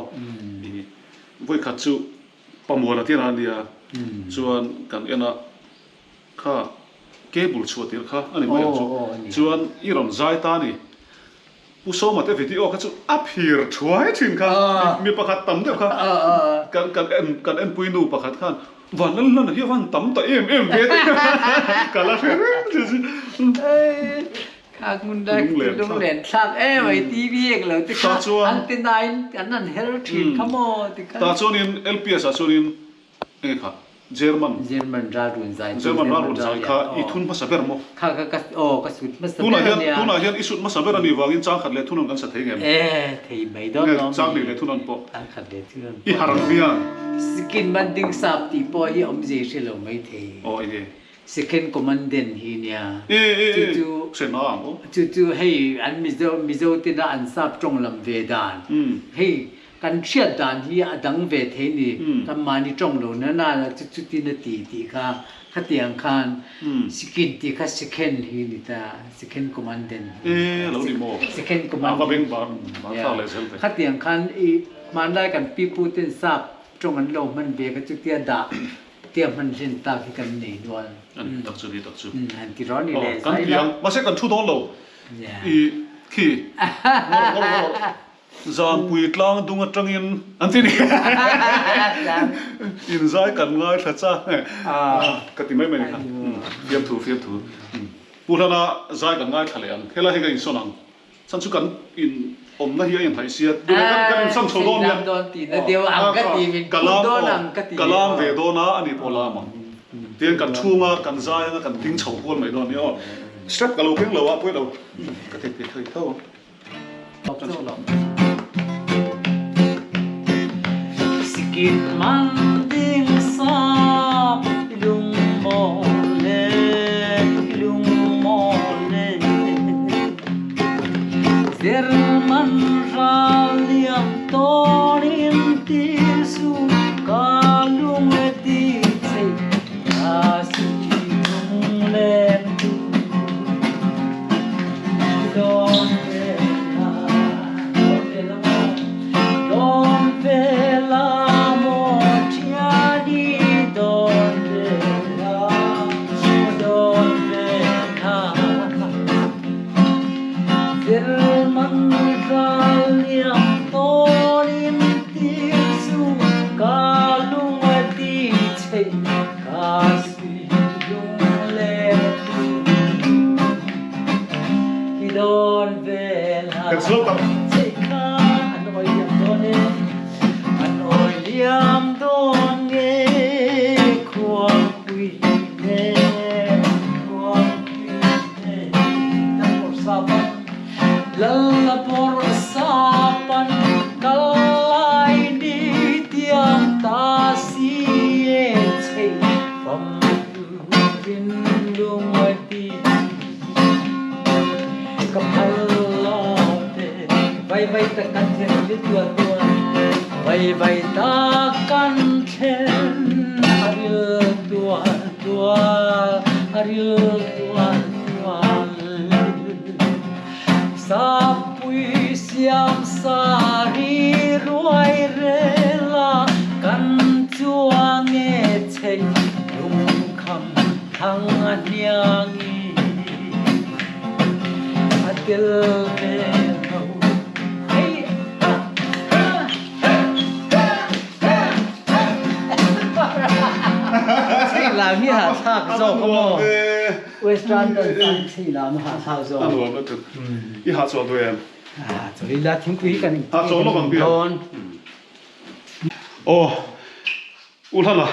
Vawikhat chu Pamuana tirah a nia chuan kan en a. Kha cable chhuah tir kha a ni mai ang chu. Chuan i rawn zai ta ni. Pu Sawma te video kha chu a phir thuai thin kha. Mi pakhat tam deuh kha kan kan en kan enpui nu pakhat khan van lal hlan hi a van tam ta em em ve ka la hre reng che chu. Kha hmun lai lunglen thlak em ai TV eng lo te kha antenna in an han her thin kha maw tikhan. Tah chuanin LPS ah chuanin Enge kha? German. German ral run zai chu. German ral run zai kha i thun hmasa ber maw? Kha kha ka aw ka sut hmasa ber a nia. Tunah hian i sut hmasa ber a nih vangin chang khat leh thunawn kan sa thei ngem? E thei mai dawn lawm mi. Chang hnih leh thunawn pawh. Chang khat leh thunawn pawh. I har ang hian. Sikin man ding sap tih pawh hi awmzia i hre lo mai thei. Aw enge? Second Commandant hi nia. Chu chu chu chu hei an Mizo Mizo tena an sap tawng lam ve dan hei kan hriat dan hi a dang ve thei ni. Kan mahni tawng lo na na la chu chutin a ti tih kha khatiang khan Sikin tih kha Second hi ni ta Second Commandant hi Second Commandant khatiang khan i hmanlai kan pipu ten sap tawng an lo hman ve kha chutia dah Tia hman hlen tak hi kan nei nual. An tak chu ni tak chu. An ti rawn ni le Kan ti ang. Mahse kan thu dawn lo. I khi ngawr ngawr ngawr Zanpui tlang dung atangin an ti ni. In zai kan ngaithla cha ka ti mai mai ni kha. Fiamthu fiamthu. Pu Hlana zai kan ngaithla leh ang. Helai hi ka insawn ang. Chhan chu kan in awmna hi a inhaih sia, tunah kan kan incham chho dawn nia. Ka lam aw, ka lam ve dawn a, ani pawh lam ang. Tihian kan chhunga kan zai anga kan ding chho kual mai dawn nia aw. Step ka lo keng lo a, pawi lo ka thei thei thei tho ang. Sikit man ding sap lungmaw le lungmaw le Zerman ral liam tawn in tir su ka lung ti chei ka si lung len tu Don ve la don ve la mo don ve la mo thiani don ve la don ve la Zirman ral liam tawn in tir su ka lung ti chei ka si lung len tu Hi dawn ve la Kan slow tak. Chei kha an oi liam dawn e An oi liam dawn nge khuangpui ne khuangpui ne Lal bawr sapan Lal bawr sapan kal lai ni tiang ta si e chei fam turin lung ti Ka phal lo te vai vai ta kan thlen li tual tual vai vai ta kan thlen a ril tual tual a ril tual tual Sapui siam sa ri ruai rela kan chuang e chei lungkham thang a hniangi a tel ve lo hei ha ha ha ha Chei lam hi ha thlak zawk a maw? Western kan tan chei lam ha thlak zawk. A nuam lutuk. I ha chawl duh em? Ha chawl ila thingpui hi kan Ha chawl lawk ang bial. Aw U Hlana.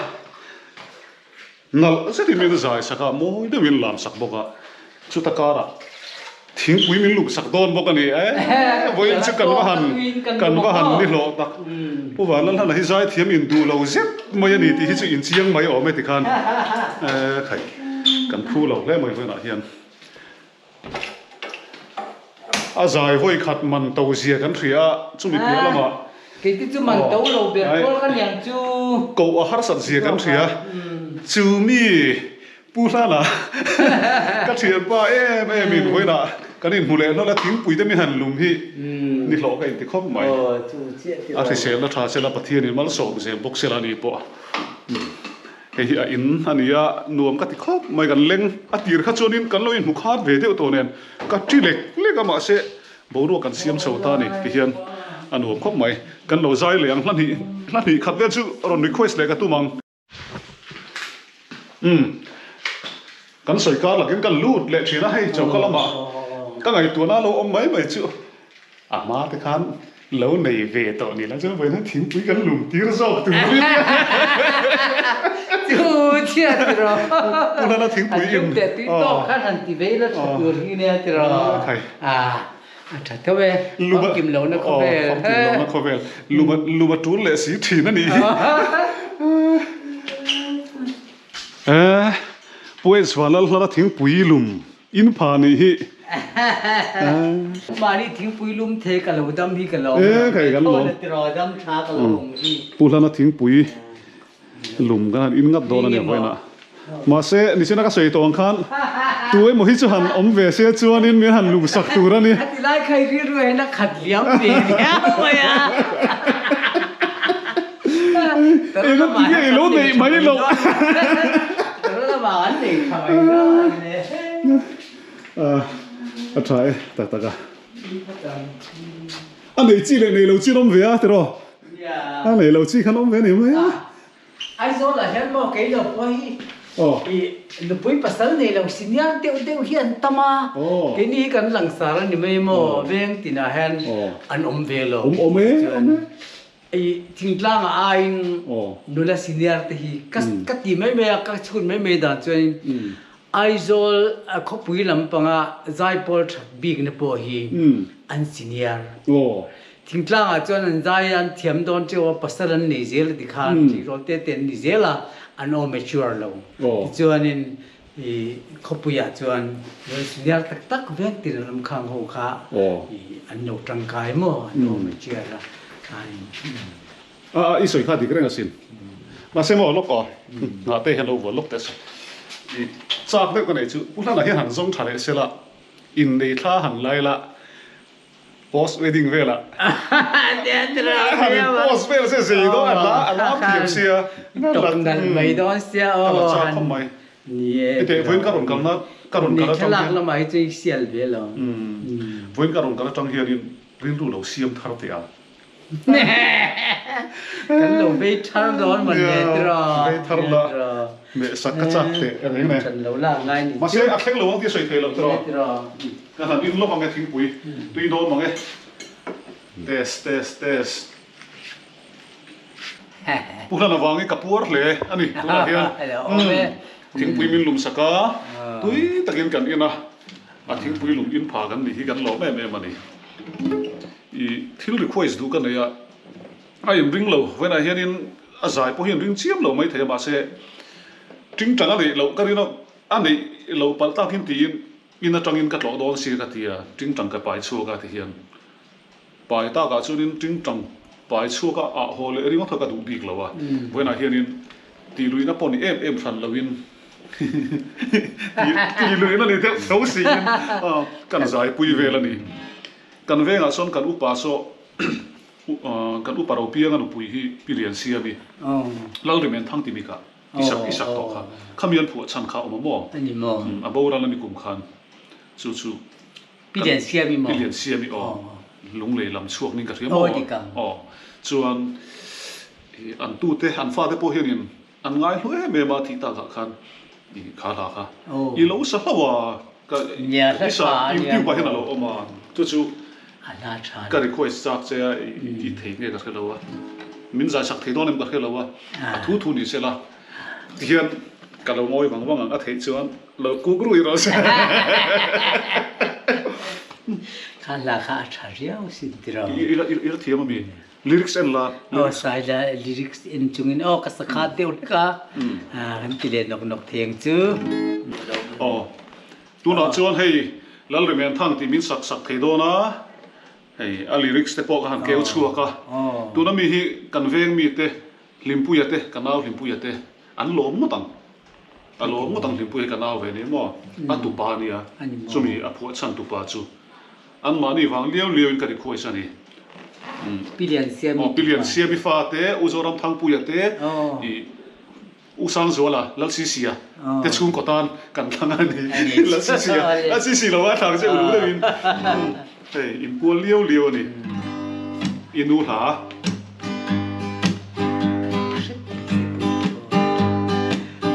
Nalh zetin min zai sak a, mawi deuhin lam sak bawk a, chuta karah thingpui min lum sak dawn bawk a ni e, vawiin chu kan va han kan va han ni hlawh tak. Pu Vanlalhlana hi zai thiam in duh lo zet mai a ni tih hi chu inchiang mai awm e tikhan e khai kan phu lo hle mai vawiinah hian. A zai vawi khat man to zia kan hria a, chumi piah lamah Keite chu man to lo ber kual ka niang chu. Koh a harsat zia kan hria, chu mi Pu Hlana ka thianpa em em in vawiinah kan inhmu leh hlawlh a, thingpui te mi han lum hi ni hlawh ka inti khawp mai. A hriselna tha sela Pathianin malsawm zel bawk sela ni pawh. Hei hi a in a ni a, nuam ka ti khawp mai kan leng a tir kha chuanin kan lo inhmu khat ve deuh tawh nen ka ti lek lek a mahse boruak kan siam chho ta a ni ti hian a nuam khawp mai. Kan lo zai leh ang hla hnih hla hnih khat vel chu rawn request leh ka tum ang. Umm kan sawi kar lakin kan lut leh thin a hei choka lamah ka ngaihtuahna a lo awm mai mai chu. A hma te khan lo nei ve tawh ni la chuan vawiin thingpui kan lum tir zawk tur a ni. Chu chhia ti rawh. Pu Hlana thingpui in. A lum teh tui tawk khan han ti ve ila tha tur hi nia ti rawh. Khai. A a tha tho e. Famkim lohna khawvel. Famkim lohna khawvel. Lum lum a tul leh si thin a nih hi. E Pu. Pu Vanlalhlana thingpui lum in pha nih hi. Mahni thingpui lum thei ka lo dam hi ka lo awm lo e. Dam tha ka lo awm hi. Pu Hlana thingpui lum kan han in ngat dawn a ni vawiinah. Mahse nichina ka sawi tawh ang khan tu emaw hi chu han awm ve se chuanin min han lum sak tur a ni. A ti lai kha i rilru hian a khat liam ve viau mai a. Eng a ti nge i lo neih mai loh. A tha e tak tak a. A nei chi leh nei lo chi an awm ve a tiraw? A nei lo chi khan awm ve a ni mai a. Aizawl ah hian maw kei lo pawh hi i nupui pasal nei lo senior deuh deuh hi an tam a, keini hi kan langsar a ni mai maw veng tinah hian an awm ve lo. Awm e, awm e. I thingtlang ah aiin nula senior te hi ka ka ti mai mai a, ka chhun mai mai dan chuanin Aizawl khawpui lampanga zaipawl that bikna pawh hi an senior. Thingtlang ah chuan an zai a, an thiam dawn teuh a, pasal an nei zel a ti khan tihrawl te te an ni zel a, an aw mature lo. Tichuanin I khawpuiah chuan lo senior tak tak vek tin an awm khang ho kha i an lo tangkai maw an lo mature a khanin. A a i sawi kha dik reng asin. Mahse maw lawk aw nghah te hian lo vuan lawk teh se. I chak deuh ka nei chu Pu Hlana hian han zawng tha leh sela innei thla han lai la Post wedding velah han in post vel se zei dawn a la a lam thiam sia tawk nalh mai dawn sia aw ka la chak khawp mai hete vawiin ka rawn kalna ka rawn kal atang hian thlalak lamah hi chuan i sial ve lo vawiin ka rawn kal atang hianin rilru lo siam thar teh a Kan lo vei thar dawn mawn le tiraw. Vei thar la meh sak ka chak teh reng e. Kan lo la ngai ni. Mahse a thleng lo ang tih a sawi thei loh tiraw. Ka han in lawk ang e thingpui tui dawn mang e. Test test test. Pu Hlan avangin ka puar hle a ni tunah hian thingpui min lum sak a tui takin kan in a, a thingpui lum in pha kan nih hi kan lawm em em a ni. I thil request duh ka nei a, a inring lo vawiinah hianin a zai pawh hi inring chiam lo maithei a mahse tingtang a neih loh ka rin a, a neih loh palh takin tiin in atangin ka tlawh dawn si ka ti a, tingtang ka pai chhuak a tihian pai takah chuanin tingtang pai chhuak a ah haw leh ringawt kha ka duh bik lo a, vawiinah hianin tih luihna pawh ni em em hran loin tih luihna ni deuh tho siin kan zaipui vel a ni. Kan vengah sawn kan upa saw kan upa ro pianga nupui hi Pi Lian Siami Lalrimen Thang timi kha i sak i sak tawh kha khami an phuah chhan kha a awm a maw? A boral a ni kum khan chu chu Pi Lian Siami maw? Pi Lian Siami aw lunglei lam chhuak ning ka hria maw? Aw chuan an tute an fate pawh hianin An ngai hlu em em a thih takah khan i kha hla kha i lo sa hlauh a ka i sa YouTube ah hian a lo awm a chu chu ka request chak che a i thei nge ka hre lo a min zai sak thei dawn em ka hre lo a a thu thu ni se la tihian ka lo ngawi vang vang ang a theih chuan lo kuk rui rawh se. Kha hla kha a tha riau sin tiraw. I la thiam ami? Lyrics en la. Aw sai la lyrics en chungin aw ka sakha deuh hlek a. Kan ti leh nawk nawk thei ang chu. Aw tunah chuan hei Lalrimen Thang tih min sak sak thei dawn a, hei a lyrics te pawh ka han keu chhuak a. Tuna mi hi kan veng mi te Hlimpuia te ka nau Hlimpuia te an lawm ngawt ang. A lawm ngawt ang Hlimpuia hi ka nau ve ni maw? A tupa a nia chumi a phuah chhan tupa chu. Anmahni vang liau liauin ka request a ni. Pi Lian Siami Aw, Pi Lian Siami fa te, U Zoram Thangpuia te, i U Sangzuala, Lal Sisia te chhungkaw tan kan thlang a ni. Lal Sisia, Lal Sisi lo a thlang che uluk deuhin. Hei, inpual liau liau a ni. I nu hla.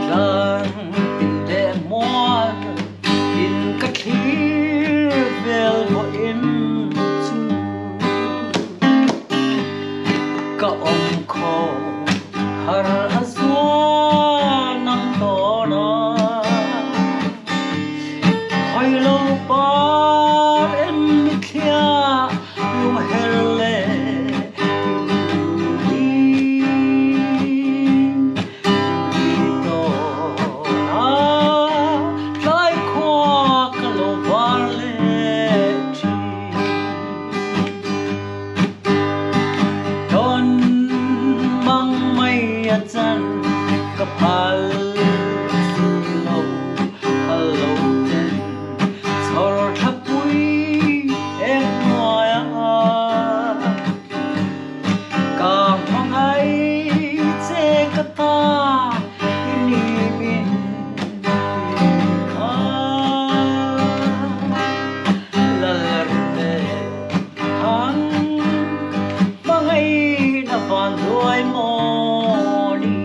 Tlang tin leh mual in ka thlir vel vawiin chu ka awm khaw har a zuan ang tawn a hawi lo par em mithlia lungher leh Van duai maw ni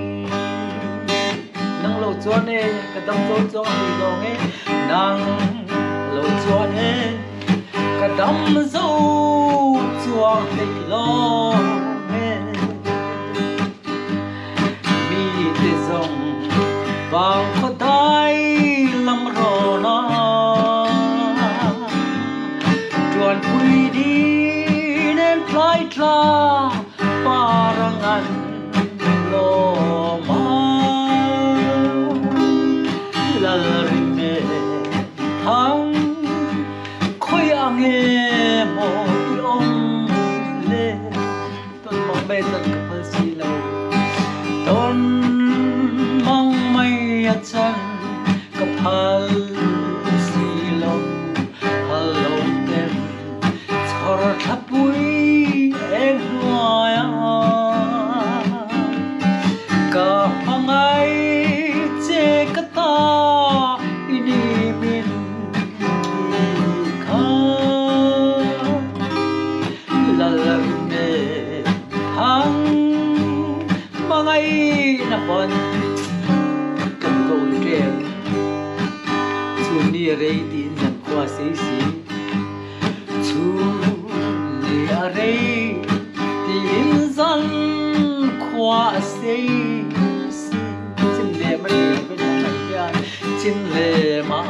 Nang lo chuan e ka dam zo chuang hlei lawng e Nang lo chuan e ka dam zo chuang hlei lawng e Mite zawng vang khaw dai lam rawn a Tuanpui ni nen tlai tla parang an lawm a Lalrime thang khawi ang emaw i awm le. Tawn mang mai chan ka phal si lo Tawn mang mai a chan ka phal si lo Hal lo ten chhor thlapui eng hnuai ah Ka hmangai che ka ta i ni min ti kha Lalrime thang hmangaihna pawn kan ko ṭem. Chhun ni a rei tiin zan khua a sei si. Chhun ni a rei tiin zan khua a sei si. Chin le ma nei lo ve nang ngaih hian chin le ma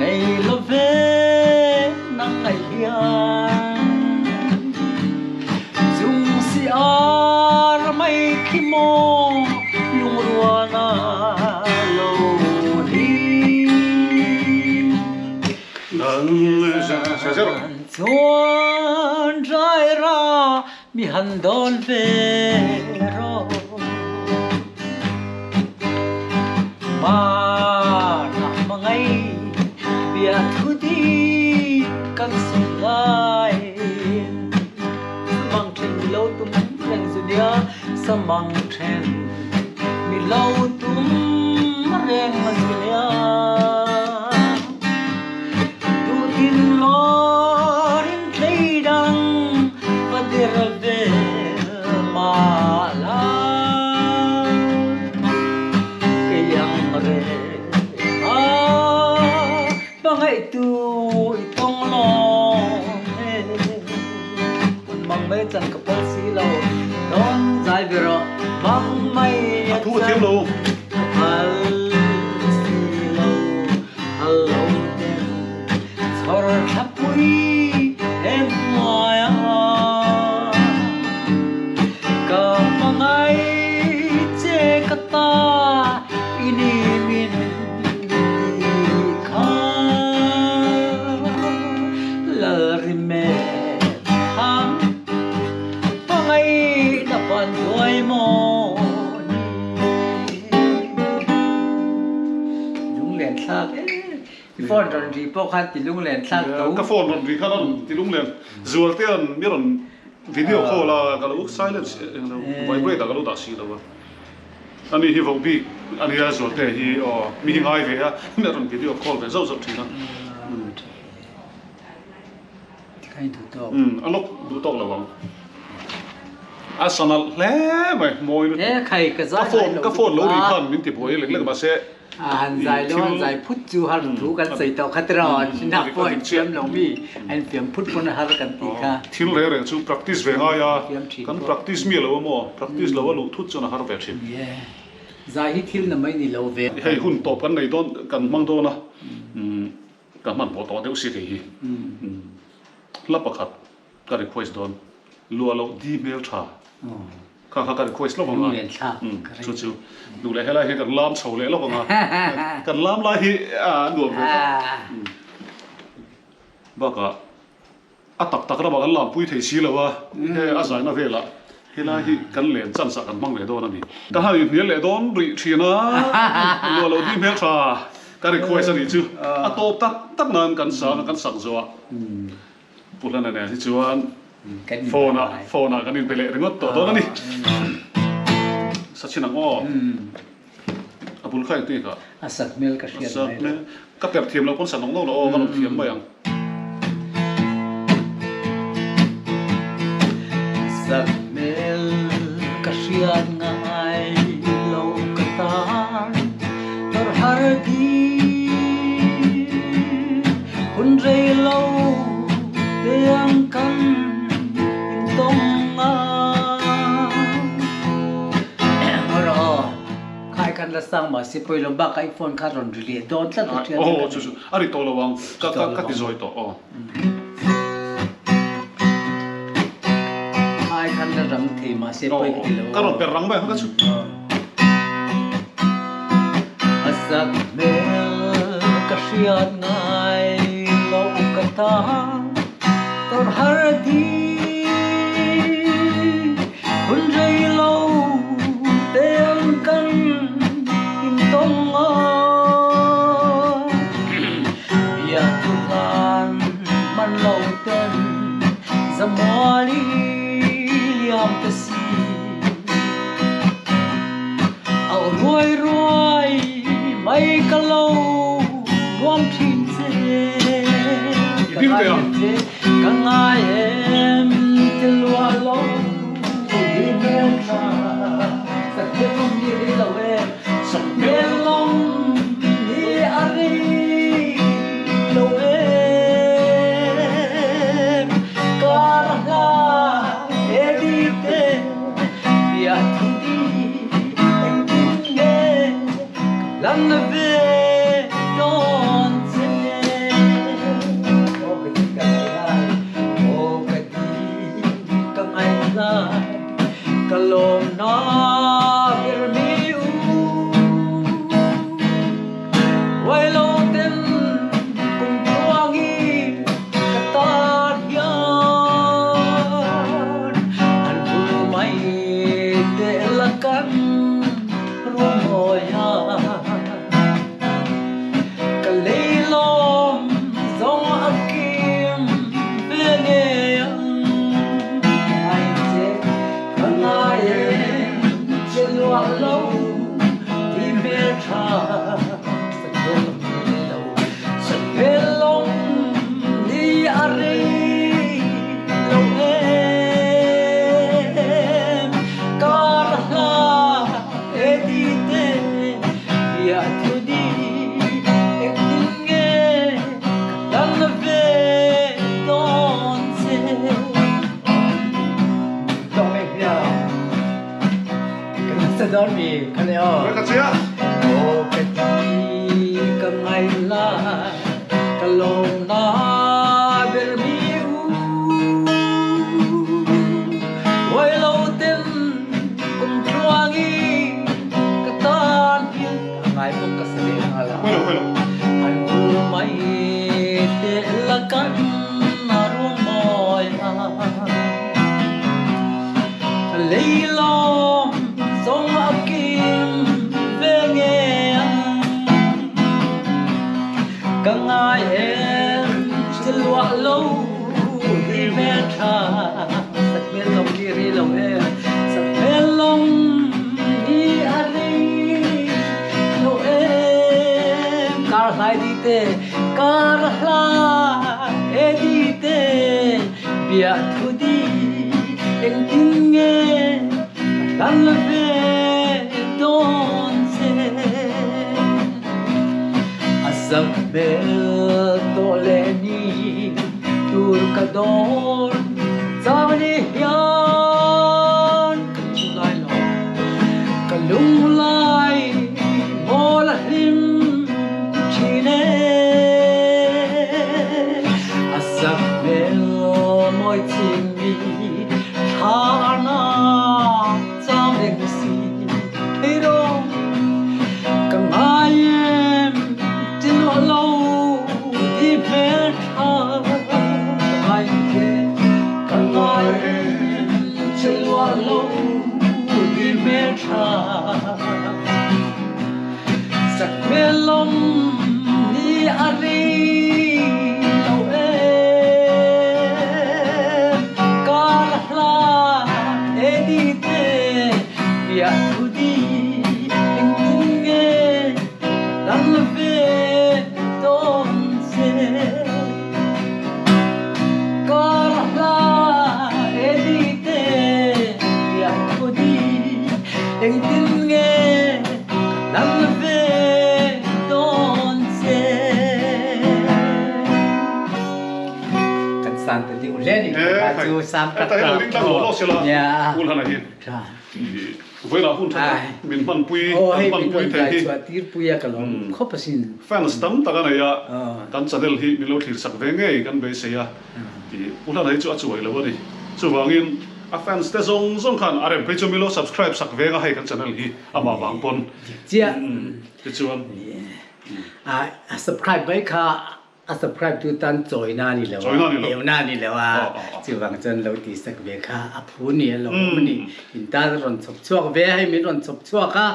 nei lo ve nang ngaih hian Chung si ar mai khi maw lungrual a lo ni Chuan rai ra mi han dawn ve rawh. Vanah hmangai biathu dik kan sawi laiin Samang then mi lo tum reng zu nia Samang then mi lo tum reng zu nia Duhtin lawrin tlei dang va der vel mah la Kei ang re a hmangaihtu i tawng lawng e Hun mang mai chan ka phal si lo Tawn zai ve rawh mang mai a chan ka phal si lo Hal lo ten chhawr thlapui em hnuai ah Ka hmangai che ka ta i ni min ti kha Lalrime thang hmangaihna van duai maw ni. Lunglen thlak e. I phone rawn ri pawh khan ti lunglen thlak tho. Ka phone rawn ri khan a rawn ti lunglen. Zualtea'n mi rawn video call a, ka lo silence eng lo vibrate ah ka lo dah si lo a. Ani hi voh bik a nia Zualtea hi aw mi hi ngai ve a, mi a rawn video call ve zauh zauh thin a. Umm a lock duh tawk lo ang. A sa nalh hle mai mawi lutuk. Ka phone ka phone lo ri khan min ti buai lek lek mahse A han zai lo han zai phut chu har thu kan sawi tawh kha tiraw an hrinak pawh an fiam lo mi an fiam phut pawn a har kan ti kha. Thil reng reng chu practice ve ngai a kan practice miah lo a maw practice lo a luh thut chuan a har ve thin. Zai hi thil na mai ni lo ve. Hei hun tawp kan nei dawn kan hmang dawn a. Ka hmanhmawh tawh deuh si kei hi. Hla pakhat ka request dawn. Luah loh di hmel tha. Kha kha ka request lawk ang a. Chu chu duh leh helai hi kan lam chho leh lawk ang a. Kan lam lai hi a nuam ve tlat. Bakah A tak tak ramah kan lampui thei si lo a, he a zaina velah helai hi kan len chance ah kan hmang leh dawn a ni. Ka han inhnial leh dawn rih thin a, luah lo dih hmeltha ka request a nih chu. A tawp tak tak nan kan sang a, kan sak zawh a, Pu Hlana nen hi chuan phone ah phone ah kan inbe leh ringawt tawh dawn a ni. Sachin ang aw. A bul kha engtin ka? A sak hmel ka hriat mai lo. Ka perh thiam lo pawn sa nawk nawk lo aw ka rawn thiam mai ang. Sak hmel. hriat ngai lo ka tan tor har di hun rei lo te ang kan intawng a. Khai kan la sang mahse pawilo bakah i phone kha rawn ri leh dawn tlat a thian. Aw chu chu a ri tawh lo ang ka ka ka ti zawi tawh aw. Khai khan la rang thei mahse pawi ka ti lo. Ka rawn per rang mai ang ka chu. A zak hmel ka hriat ngai lo ka tan tawrh har di. Hun rei lo te ang kan intawng a, biak tu hlan man lo ten zamual i liam ta si. Au ruai ruai mai ka lo nuam thin che. I ding te a. Ka ngai em ti lua lo hi hmel tha sak hmel lawm ni ri lo em sak hmel lawm ni a ri lo em kar hla he di te bia thu di engtin nge ka lan ve dawn che. Aw ka ti ka ngai lai, aw ka ti ka ngai lai, ka lawm na birmi u. Uai lo ten kum tluang i ka tar hian, an bul mai te la kan rumawi ah. Ka leilawm zong a kim ve ngei ang. Ngai che, ka ngai em, che luah lo ti hmel tha. Sakhel lawng ni lo, sakhel lawng ni a rei lo em. Kar hla e ti te bia thu di engtin nge ka lan ve dawn che. Tawng mek bia kan sa dawn mi kha le aw. Ka chia. Aw ka ti ka ngai lai ka lawm na ber mi u. Uai lo ten kum tluang i ka tan hi a ngai bawk ka sa leh nghal a. An bul mai te la kan a ruang mawi a. Leilawm zawng a kim ve nge ang. Ka ngai em che luah lo hi hmel tha sak hmel lawng hi ri lo em sak hmel lawng hi a ri lo em kar hlai di te kar hlai e di te bia thu di engtin nge ka hlan ve dawn che. A zak hmel tawh leh ni tur ka dawn chang ni hian ka lung lai lo, ka lung lai mawl a hlim thin e. A zak hmel mawi chimmi thla na chang reng si thei rawh. Ka ngai em ti luah lo di hmel tha ka ngai che ka ngai em ti luah lo di hmel tha sak hmel lawm ni a ri lo em kar hla e di te piah thu di engtin nge ka dang ve dawn che kar hla e di te piah thu di. Engtin nge ka lal ve dawn che? Kan san ta deuh hle ni kha chu sang tak tak nia tha Vawilah hun tha tak min hmanpui kan hmanpui thei hi. Chhuah tir pui a ka lawm khawp asin. Fans tam tak a nei a, kan channel hi min lo thlir sak ve ngei kan beisei a tih Pu Hlana hi chu a chuai lo a ni. Chuvangin a fans te zawng zawng khan a rem phei chu min lo subscribe sak veng a hei kan channel hi amah vang pawn. Dik chiah. Tichuan. A subscribe mai kha A subscribe tu tan chawina a ni lo a, euna a ni lo a, chuvang chuan lo tih sak ve kha a phu ni a lo awm a ni. In tan a rawn chhawp chhuak ve a, hei min rawn chhawp chhuak a,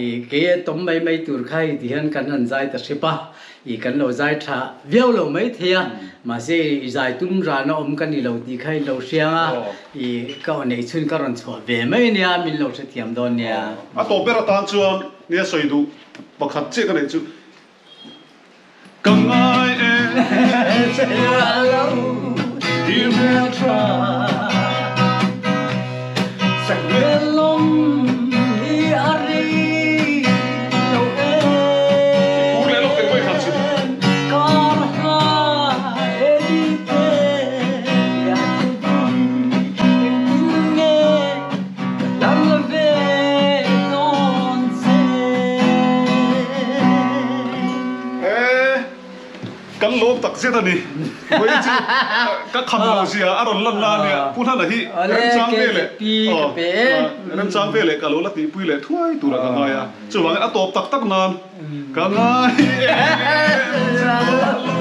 i kei a tawm mai mai tur kha hei ti hian kan han zai ta hrep a, i kan lo zai tha viau lo mai thei a, mahse i zai tum ran a awm ka ni lo tih kha i lo hriang a, i ka aw neih chhun ka rawn chhuah ve mai a nia, min lo hrethiam dawn nia. A tawp ber atan chuan nia sawi duh pakhat chiah ka neih chu. Ka ngai e che lo i hmel tha Sak hmel lawm hi a ri lo em Phur leh lawk teh mai khan chu. Kar hla e di te ya thu dun engtin nge ka lam ve dawn che. E, kan lawm tak zet a ni. Vawi chu ka kham lo zia a rawn lan na a nia. Pu Hlana hi remchang ve leh remchang ve leh ka lo la tihpui leh thuai tura ka ngai a. Chuvangin a tawp tak tak nan ka ngai em che lo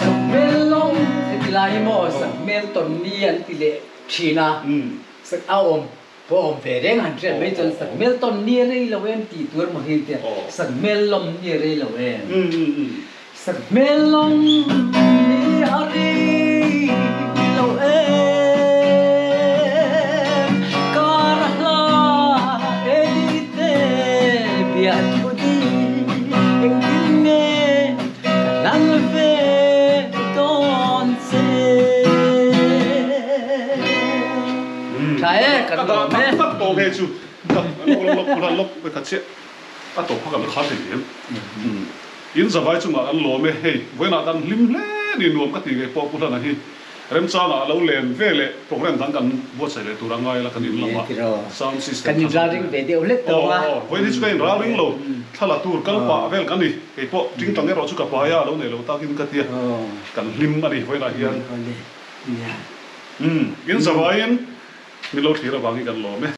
Sakhmel lawm heti lai hi maw sakhmel tawn ni an ti leh thin a, sak a awm pawh awm ve reng han hriat mai chuan sakhmel tawn ni a rei lo em tih tur maw hi tia sakhmel lawm ni a rei lo em sakhmel lawm ni a rei lo em kar hla edi te bia thu di engtin nge ka hlan ve dawn che. Tha e, kan lawm e. Ka dah tak tak tawh nge chu ka lawk lawk lawk lawk lawk ka chiah a tawp kha kan khar thei em. In zavai chungah kan lawm e, hei vawiinah kan hlim hle ni nuam ka ti ngei pawh Pu Hlana hi remchangah a lo len ve leh program dang kan buatsaih leh tur a ngai la kan in lamah sound system Kan inralring ve deuh hlek tawh a. Aw aw vawiin hi chu ka inralring lo thla la tur kal pah vel kan ni kei pawh tingtang erawh chu ka pai a lo nei lo takin ka tia kan hlim a ni vawiinah hian. Umm in zavaiin min lo thlir avangin kan lawm e.